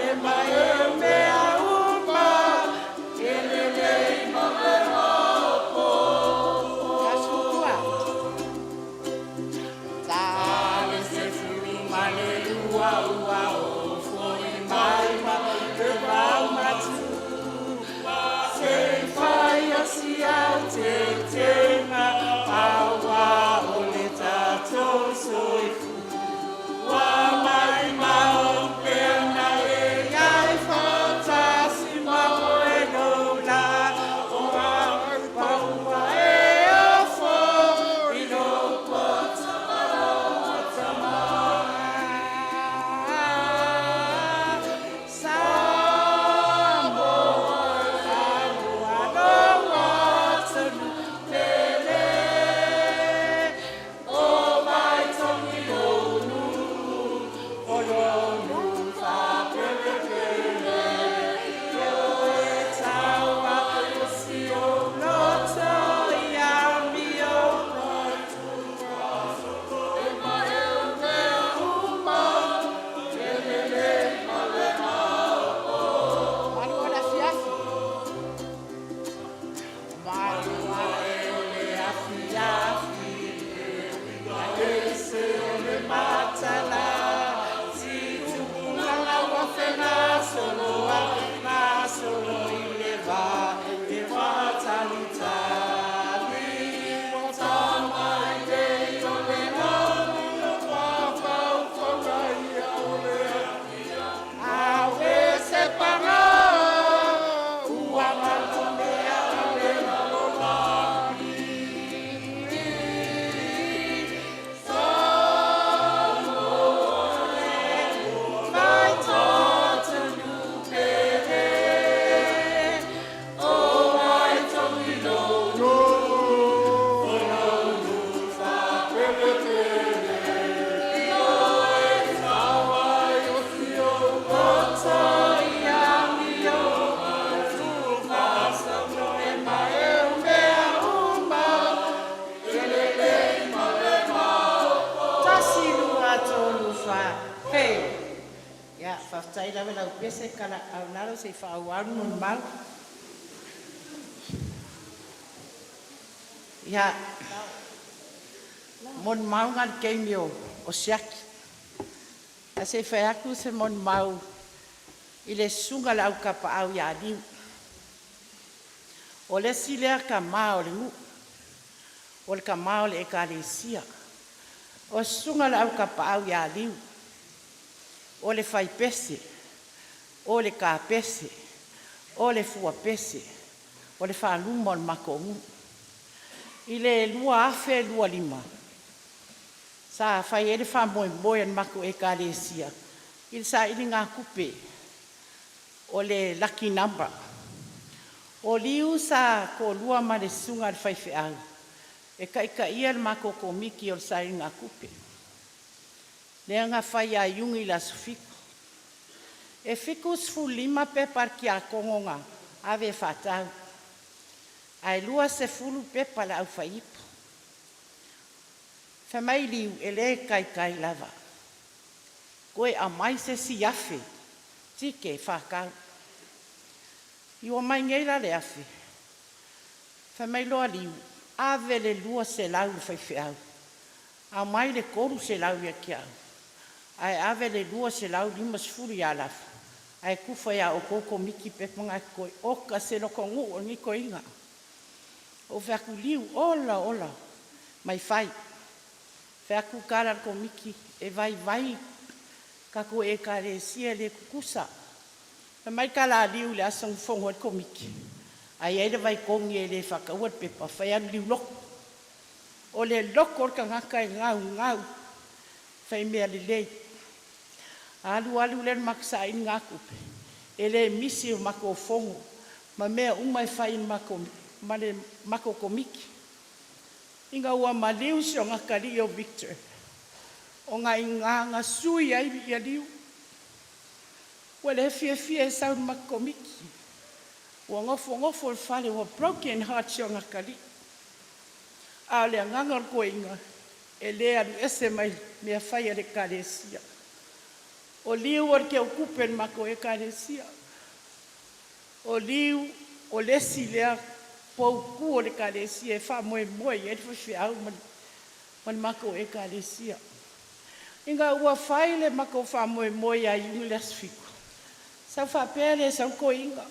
S6: e mai e mea uma e lelei mo le maopoopo. Ta le se fulu ma le ua ua o foi mai. Tofa, hei! Ia, faafetai lava i lau pese talaaao i lalo se i faaauau le molimau. Ia, molimau na i le taimi o siaki. Ae se i fai atu se molimau i le susuga i le autapaau ia Liu. O le isi lea tamā o le nuu, o le tamā o le Ekalesia. O le susuga i le autapaau ia Liu, o le faipese, o le tapese, o le fuapese, o le faaluma o le matou nuu. I le 2025 sa fai ai le faamoemoe o le matou Ekalesia i le sailigatupe o le lucky number. O Liu sa toalua ma le susuga i le faifeau e taitaia le matou komiti o le sailigatupe lea na fai ia Iuni i le aso 7. E 75 pepa a le tiakono na ave e faatau, ae 20 pepa a le aufaiipu. Fai mai Liu, e le taitai lava, toe aumai se isi 1,000 tike e faatau. I ua mai nei la le 1,000, fai mai loa Liu, ave le 200 i le faifeau, aumai le 300 ia te au, ae ave le 250 ia Lafo, ae tufa ia outou komiti pepa na e totoe. Oka se lotonuu o lenei toeaina. Ou fai atu, Liu, ola ola, mai fai. Fai atu tala a le komiti, e vaivai tatou Ekalesia e le tutusa. Fai mai le tala a Liu i le aso na fono ai le komiti, a i ai le vaitogi e le faataua le pepa, fai atu Liu lotu. O le loto o le tagata e gaugau, fai mea lelei. Alu alu lea i le matou sailigatupe, e le misi o matou fono ma mea uma e fai ma le matou komiti. Ina ua maliu si ona atalii o Victor, o nai ina na sui ai ia Liu. Ua le fiafia e sau i le matou komiti, ua nofonofo i le fale, ua broken heart si ona atalii. A o le agaga o le toeaina, e le alu ese mai mea fai a le Ekalesia. O Liu o le teutupe o le matou Ekalesia. O Liu o le isi lea poutu o le Ekalesia e faamoemoe i ai le faifeau ma le matou Ekalesia. Ina ua fai le matou faamoemoe ia Iuni i le aso 7, sau faapea lea e sau le toeaina,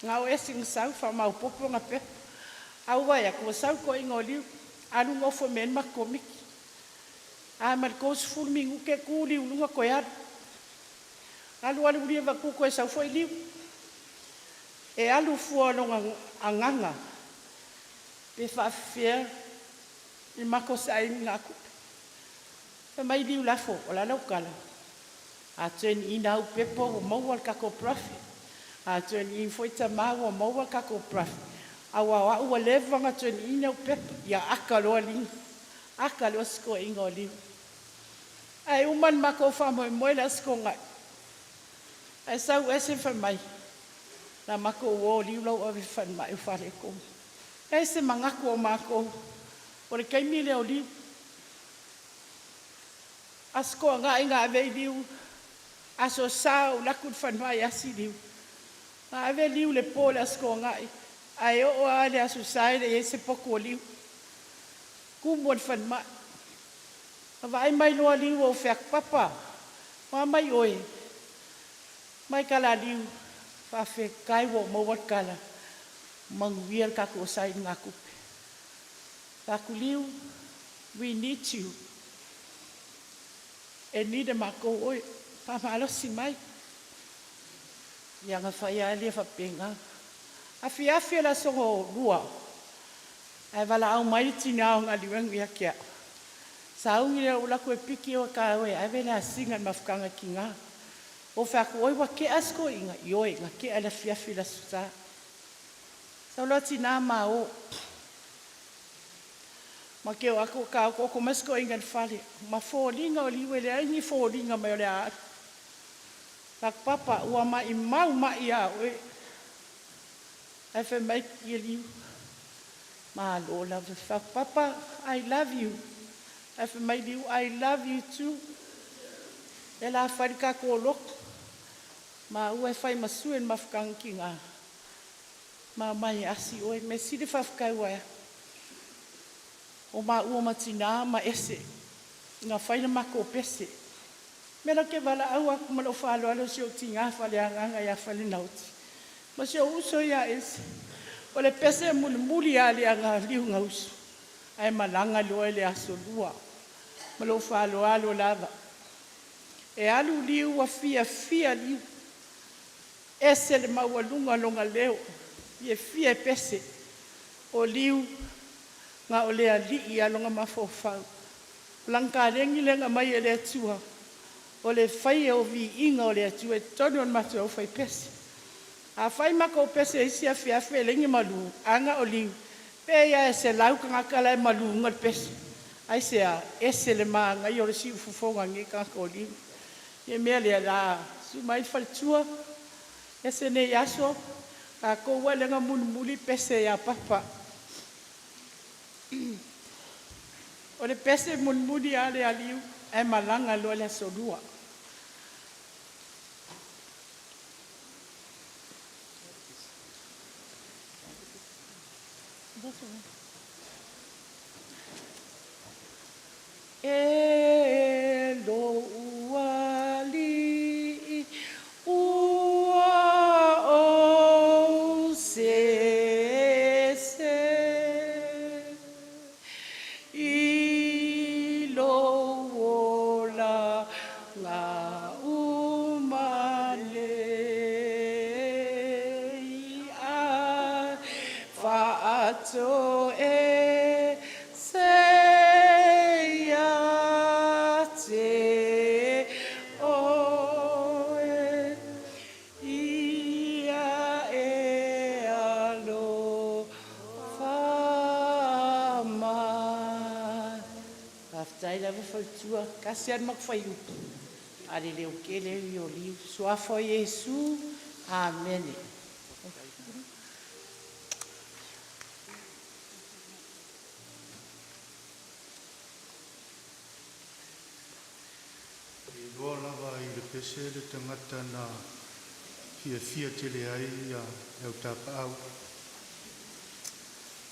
S6: na o ese na sau faamaopoopo na pepa. Ae ua vaai atu ua sau le toeaina o Liu, alu nofo mai ai le matou komiti. A ma le 30 minute tu Liu i luga toe alu. Alu alu avatu toe sau foi Liu. E alu fua o lona agaga pe faafefea le matou sailigatupe. Fai mai Liu Lafo, o le a lau tala? A turn in au pepa ua maua le tatou profit. A turn in foi tamā ua maua le tatou profit. Aua o au ua leva ona turn in au pepa. Ia aka loa Liu. Aka loa si toeaina o Liu. Ae uma le matou faamoemoe le Aso Toonai. Ae sau ese fai mai, la matou uo o Liu lau ave i le falemai o faaletonu. E se manatu o matou, o le taimi lea o Liu. Aso Toonai na ave ai Liu, aso Sa ou alu atu i le falemai e asi Liu. Na ave Liu i le po i le Aso Toonai, ae oo lava i le aso Sa e le i i ai se potu o Liu. Tumu i le falemai. Na vaai mai loa Liu ou fai atu, Papa, o a mai oe? Mai tala Liu, faafetai ua ou maua le tala, manuia le tatou sailigatupe. Fai atu Liu, we need you. E need e matou oe, faamalosi mai. Ia na fai lava lia faapena. Afiafi o le aso lua, ae valaau mai le tina o galuega ia te au. Sauni lea ou alu atu e piki o ta o e ave le asiga i le mafutaga i tina. Ou fai atu, oi ua tea si toeaina, ioe na tea i le afiafi i le aso Sa. Sau loa tina ma o. Ma ke o atu ka otooto mai si toeaina i le fale. Ma foliga o Liu e leai ni foliga mai o le a alu. Fai atu, Papa, ua mai mau mai ia oe. Ae fai mai ia Liu, malo lava. Fai atu, Papa, I love you. Ae fai mai Liu, I love you too. Lea la fai le tatou lotu, maua e fai ma sue le mafutaga tina, ma omai e asi oe. Measili faafetai ua e a? O maua ma tina ma ese na fai le matou pese. O le mea lea ou te valaau atu ma lou faaaloalo i si ou tina faaleagaga ia Falenaoti ma si ou uso ia Ese, o le pese mulimuli lava lea na Liugausu ae malaga loa i le aso Lua. Ma lou faaaloalo lava. E alu Liu ua fiafia Liu, ese le maualuga o lona leo, fiafia e pese. O Liu na o le alii lava lona mafaufau. O lana taleni lea na aumai e le Atua o le faia o viiga o le Atua i totonu o le matou aufaipese. A fai matou pese i isi afiafi e leai ni malu, ae na o Liu, pei lava e 100 tagata la e maluina le pese. Aisea? Ese le manaia o le siufofoga o lenei tagata o Liu. O le mea lea la, susu mai le faletua, ese nei aso, tatou lava lea na mulimuli pese ia Papa. O le pese mulimuli lava lea a Liu ae malaga loa le aso Lua. E lou Alii, ua ou sese i lou olaga uma nei, ae faatoese ia te oe, ia e alofa mai. Faafetai lava faletua, tasi lava le matou fuaiupu a o le leotele ia o Liu. Suafa o Iesu, Amene.
S3: E iloa lava i le pese le tagata na fiafia tele ai le au tapaau.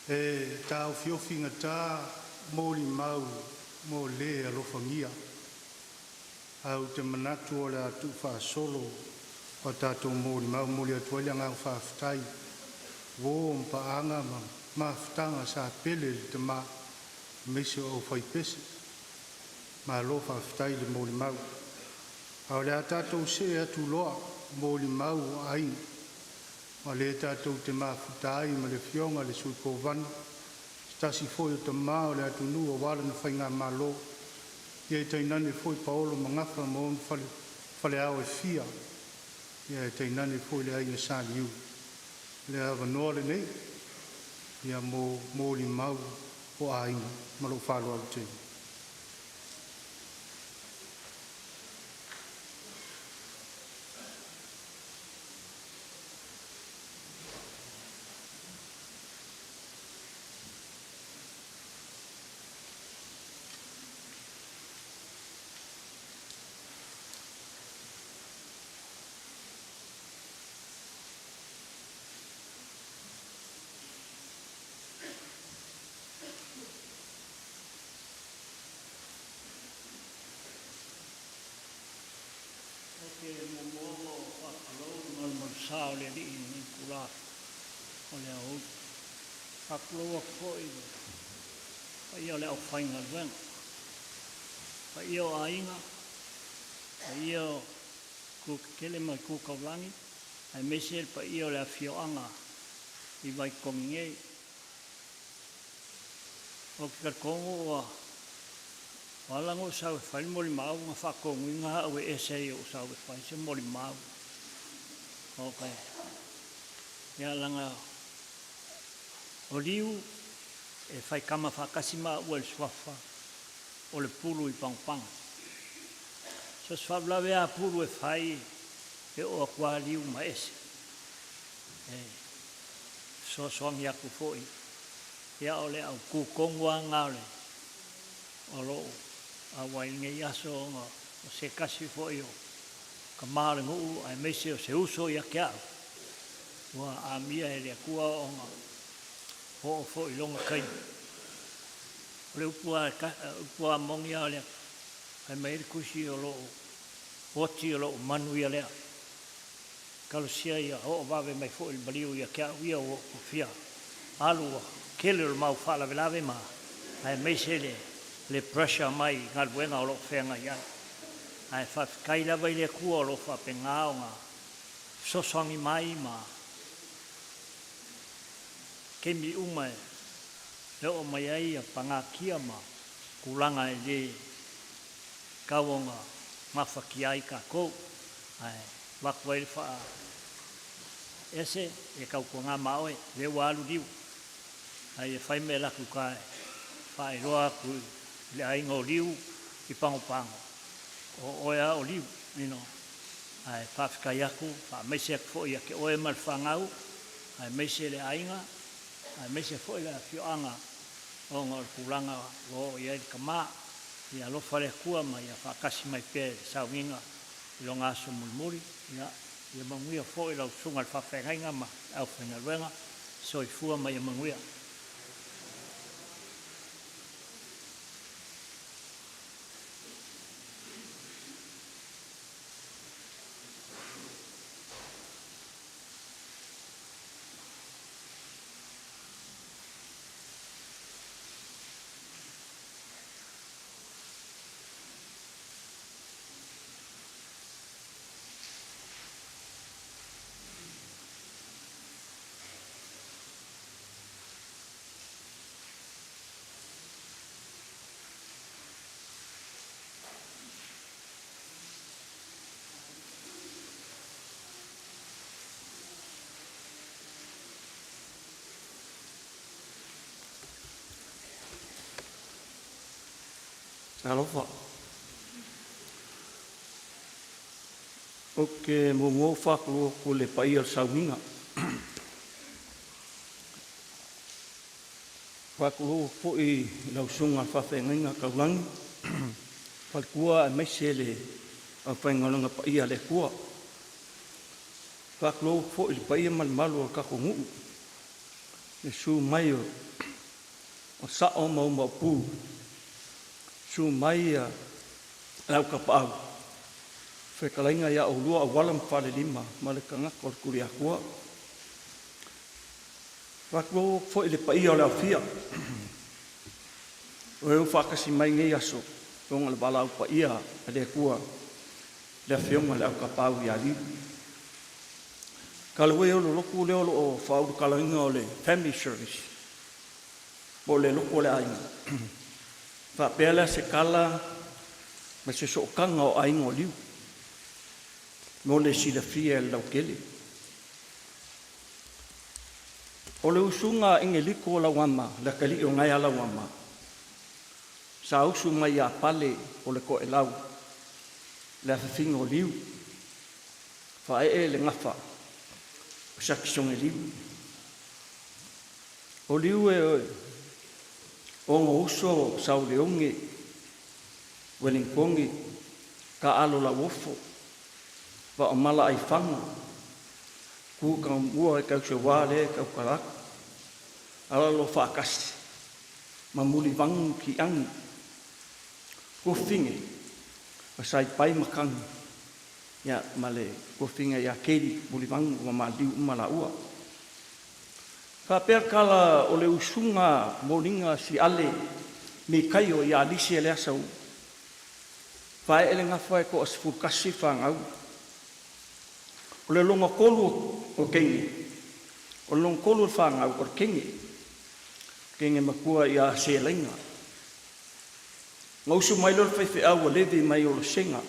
S3: E taofiofi gata molimau mo le alofagia, ae ou te manatu o le a tuufaasolo a tatou molimau. E momoli atu ai le agaga faafetai, uo ma paaga ma mafutaga sa pele i le tama aemaise o le aufaipese. Malo faafetai le molimau. Ae o le a tatou see atu loa i molimau a aiga, o lea tatou te mafuta ai ma le Afioga i le Sui Kovana, o se tasi foi o tama o le atunuu aua lana faigamalo, ia tainane foi paolo ma gafa ma ona faleao e fia, ae tainane foi le Aiga Saliu. O le avanoa lenei mo molimau o aiga. Ma lou faaaloalo tele.
S7: Ou te muamua ona ou faatulou i le malumalusa o le Alii i lenei itula o le aoauli. E faatulou atu foi i le paia o le aufaigaluega, paia o aiga, paia o itu tetele ma itu taulagi, aemaise le paia o le afioaga i Vaitogi nei. Ou te talitonu ua ala ona ou sau e fai le molimau na faatonuina au e ese ai i ou sau e fai se molimau. Ok. Ia leaga o Liu e faikama faatasi maua i le suafa o le pulu i Pagopago. So se faalavelave lava a Pulu e fai e oo atu lava Liu ma ese. E fesoasoani atu foi. Ia o le autu tonu lava lena o le o lou auai i lenei aso ona O se tasi foi o tama o le nuu aemaise o se uso ia te a'u ua amia e le Atua ona oo foi i lona taimi. O le upu a upu a moni a o le fai mai ai le Tusi o lou oti o lou manu ia lea. Talosia ia oo vave mai foi le maliu ia te a'u ia ua ou fia alu ua tele o le mau faalavelave ma aemaise le le pressure mai i galuega o lo o feagai ai. Ae faafetai lava i le Atua o lo o faapena ona fesoasoani mai ma taimi uma e oo mai ai pagatia ma tulaga e le tatau ona gafatia ai tatou. Ae avatu ai le faa ese e tautuana ma oe, lea ua alu liu. Ae ia fai ma e latou ta e faailoa atu i le aiga o Liu i Pagopago, o oe a o Liu, you know. Ae faafetai atu, faamaise atu foi ia te oe ma le fanau, aemaise le aiga, aemaise foi le afioaga ona o le tulaga ua oo i ai le tama. Ia alofa le Atua ma ia faatasi mai pea i le sauniga i lona aso mulimuli. Ia, ia manuia foi lau susuga i le faafeagaiga ma le aufaigaluega. Soifua ma ia manuia.
S8: Talofa. Ou te muamua ou faatulou atu i le paia o le sauniga. Faatulou atu foi i lau susuga i le faafeagaiga taulagi, faletua aemaise le aufaigaluega paia a le Atua. Faatulou atu foi i le paia ma le mamalu o le tatou nuu, le susu mai o Sao ma Umaupu, susu mai le Au Tapaau, fetalaiga ia oulua Auala ma Falelima ma le tagata o le Tuliautua. Faatulou atu foi i le paia o le aofia o e ua faatasi mai i lenei aso ona o le valaau paia a le Atua i le Afioga i le Au Tapaau ia Liu. Talu ai o le lotu lea o lo o faaulutalaina o le Family Service po o le lotu o le aiga, faapea lea se tala ma se sootaga o aiga o Liu mo le silafia e le lautele. O le usuga a Egeliko Lauama, le atalii o Gaea Lauama, sa usu mai ia Pale o le Toelau, le afifiga o Liu, faaee le gafa o Siakisogeliu. O Liu e ono uso Saoleoge, Ueligitone, Taalo Lauofo, Vaomala Aifaga, Tu Taumua e tausewa le tautala atu, alalo faatasi ma Mulivagu Kiagi, Tuafafine o Saipai Matagi ia ma le tuafafine ia Keli Mulivagu ua maliliu uma laua. Faapea tala o le usuga moliga siale Mikaio ia Alisi Eleasaua, faaee le gafa e toa-11 fanau. O le lona tolu o teine, o le lona tolu o le fanau o le teine, teine matua ia Selaina. Na usu mai loa le faifeau a Levi mai Olosega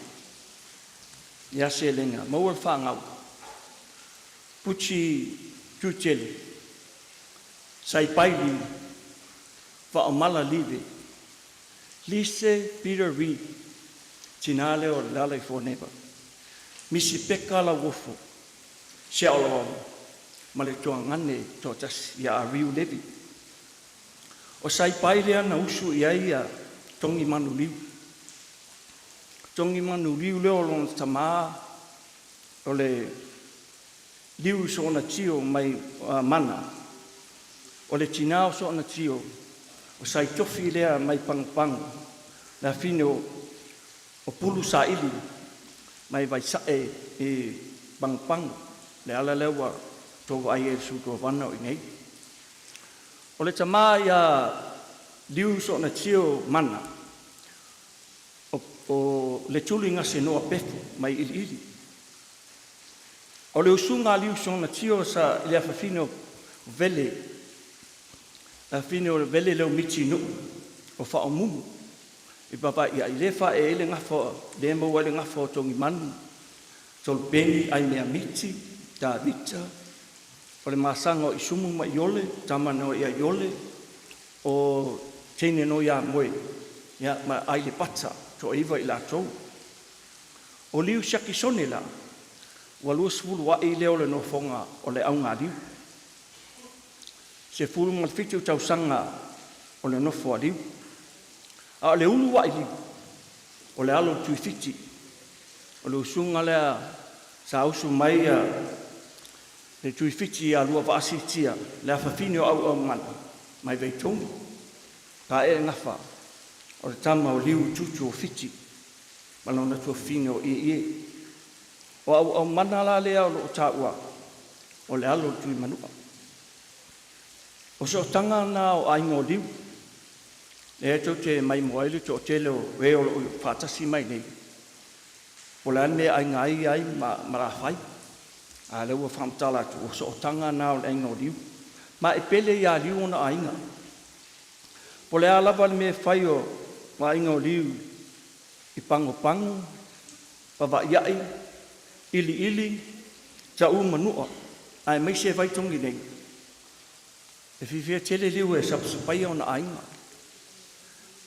S8: ia Selaina, maua le fanau, Puti Tiutele, Saipai Liu, Faomala Live, Lise Peter Reid, tina lea o Lealaifuaneva, Misi Peka Lauofo, Seaololoa ma le tuagane toatasi ia Ariu Levi. O Saipai lea na usu i ai ia Togi Manuliu. Togimanuliu lea o lona tamā o le Liu Soonatio mai Mana. O le tinā o Soonatio o Saitofi lea mai Pagopago, le afine o Pulu Saili mai Vaisa'e i Pagopago. Le ala lea ua outou vaai ai i le sui kovana o i inei. O le tamā ia Liu Soonatio Mana o Letuligasenoa Pefu mai Iliili. O le usuga a Liu Soonatio sa i le afafine o Vele, le afafine o Vele Leomiti Nu'u o Faaumumu i Pavaaiai lea e faaee ai le gafa lea e maua ai le gafa o Togimanu, Tolopeni, Aimea Miti, Tavita, o le masaga o Isumu ma Iole, tama na ia Iole, o teine no ia moe, ia ma ai le pata, toaiva i latou. O Liu Siakisone la, ua 20 ai lea o le nofoga o le augaliu. 17 tausaga o le nofo a Liu. A o le ulu ai liu, o le alo o le Tuifiti, o le usuga lea sa usu mai a le Tuifiti ia Luavaasitia, le afafine o Auaumana mai Vaitogi. Pae gafa o le tama o Liu Tutu o Fiti, ma lona tuafafine o Ieie. O Auaumana la lea o loo taua, o le alo o le Tuimanua. O sootaga na o aiga o Liu, lea tou te maimoa ai le toatele o e o loo faatasi mai nei, po o le a le mea e aiga ai ai ma Malafai. A lea ua faamatala atu, o sootaga na o le aiga o Liu. Ma e pele ia Liu ona aiga. Po o le a lava le mea e fai o aiga o Liu i Pagopago, Pavaaiai, Iliili, Taʻu ma Nuʻa, aemaise Vaitogi nei, e fiafia tele Liu e sapasapaia ona aiga.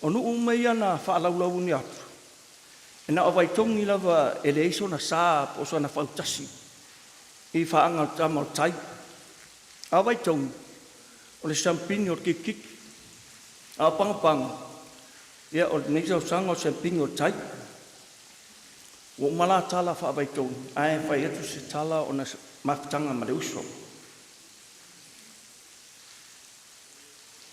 S8: O nuu uma ia na faalaulauina atu, e na o Vaitogi lava e leai sona sa po o sona fautasi i faaga o le tama o le tai. A o Vaitogi, o le siamupini o le kitikiti. A o Pagopago, ia o lenei tausaga o le siamupini o le tai. Ua uma la tala faa-Vaitogi, ae fai atu se tala ona mafutaga ma le uso.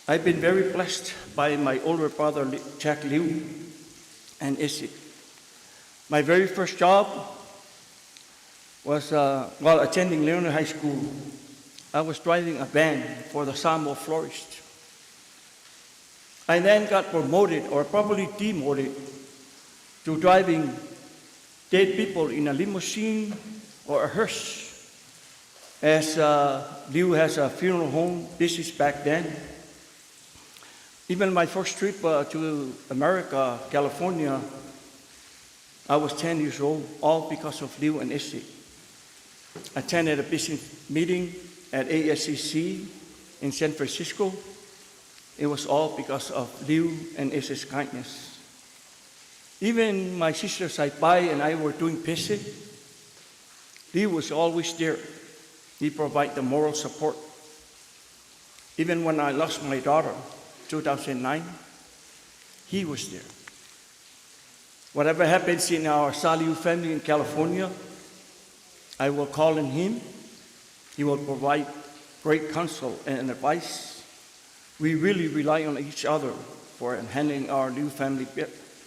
S8: I've been very blessed by my older brother Jack Liu and Issy. My very first job was while attending Leonard High School. I was driving a van for the Samoa florist. I then got promoted, or probably demoted, to driving dead people in a limousine or a hearse, as Liu has a funeral home business back then. Even my first trip to America, California, I was 10 years old, all because of Liu and Issy. Attended a business meeting at ASCC in San Francisco. It was all because of Liu and Issy's kindness. Even my sister Saipai and I were doing pese. Liu was always there. He provided the moral support. Even when I lost my daughter, 2009, he was there. Whatever happens in our Saliu family in California, I will call on him. He will provide great counsel and advice. We really rely on each other for handling our new family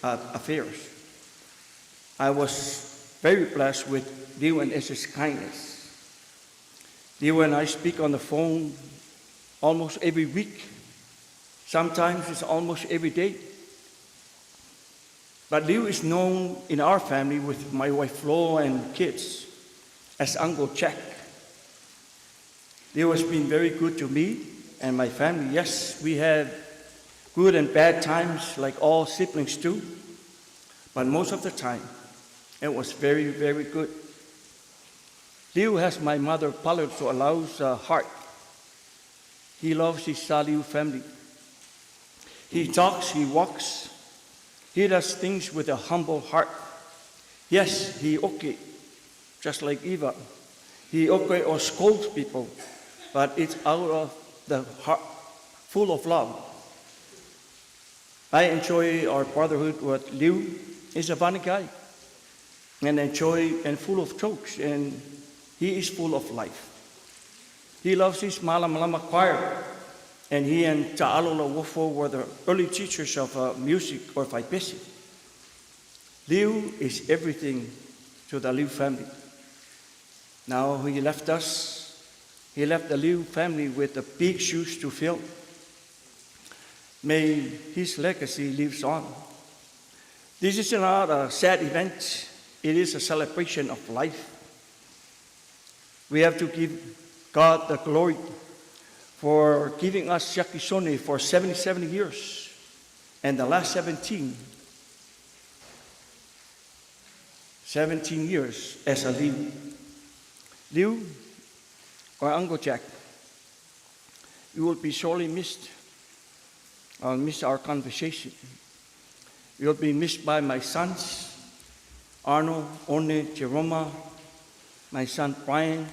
S8: affairs. I was very blessed with Liu and Issy's kindness. Liu and I speak on the phone almost every week. Sometimes it's almost every day. But Liu is known in our family with my wife Flo and kids as Uncle Jack. Liu has been very good to me and my family. Yes, we have good and bad times like all siblings do, but most of the time it was very, very good. Liu has my mother Paletoalau's heart. He loves his Saliu family. He talks, he walks, he does things with a humble heart. Yes, he okay, just like Eva. He okay or scolds people, but it's out of the heart, full of love. I enjoy our brotherhood with Liu is a funny guy and enjoy and full of jokes, and he is full of life. He loves his Malamalama choir, and he and Ta'alo Lauofo were the early teachers of music or faipesi. Liu is everything to the Liu family. Now he left us, he left the Liu family with the big shoes to fill. May his legacy lives on. This is not a sad event. It is a celebration of life. We have to give God the glory for giving us Siaki Sone for 77 years and the last 17 years as a Liu. Liu, or Uncle Jack, you will be sorely missed. I'll miss our conversation. You'll be missed by my sons, Arnold, One, Jeroma, my son Brian,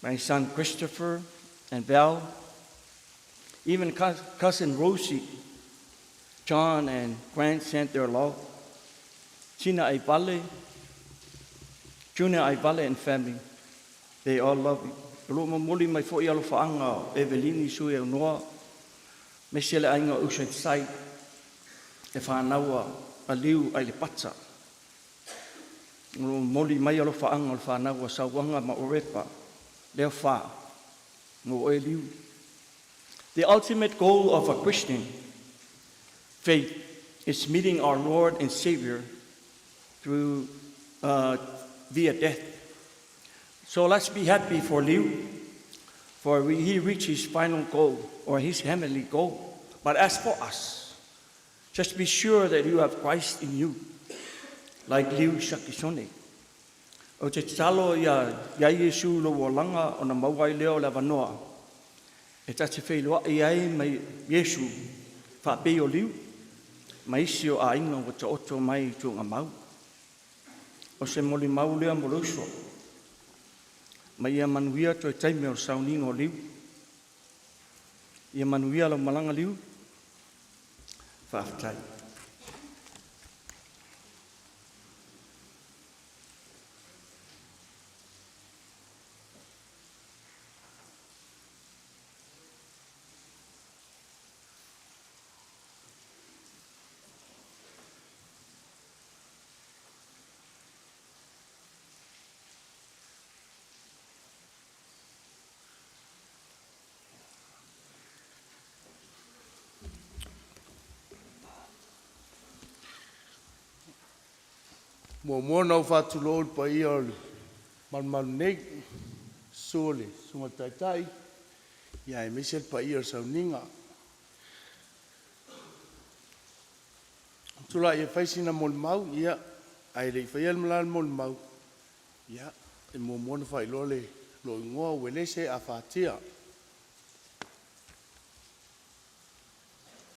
S8: my son Christopher, and Val, even cousin Rosie, John and Grant sent their love. Tina Aivale, Junior Aivale and family, they all love you. O lo momoli mai foi alofaga o Evelini Sui Aunoa, me se le aiga o Oceanside, e whānaua a liu ai le pata. O lo momoli mai alofaga o le whānaua Sauaga ma Orepa, lea whā, mo oe Liu. The ultimate goal of a Christian faith is meeting our Lord and Savior through via death. So let's be happy for Liu, for he reached his final goal or his heavenly goal. But as for us, just be sure that you have Christ in you, like Liu Shakisone. O te talo ia Iesu lo olaga o na maua ai lea o le avanoa. E ta te feiloai ai mai Iesu faapei o Liu, ma isi o aiga ua taoto mai i tuugamau. O se molimau lea mo le uso. Ma ia manuia toe taimi o le sauniga o Liu. Ia manuia lau malaga Liu. Faafetai.
S9: Muamua ona ou faatulou i le paia o le malumalu nei, susu o le Susuga i le Taitai, aemaise le paia o le sauniga. Ou te tulai e fai sina molimau, ia, ae le i faia le molimau, ia, e muamua ona faailoa le lou igoa, Uelese Afatia.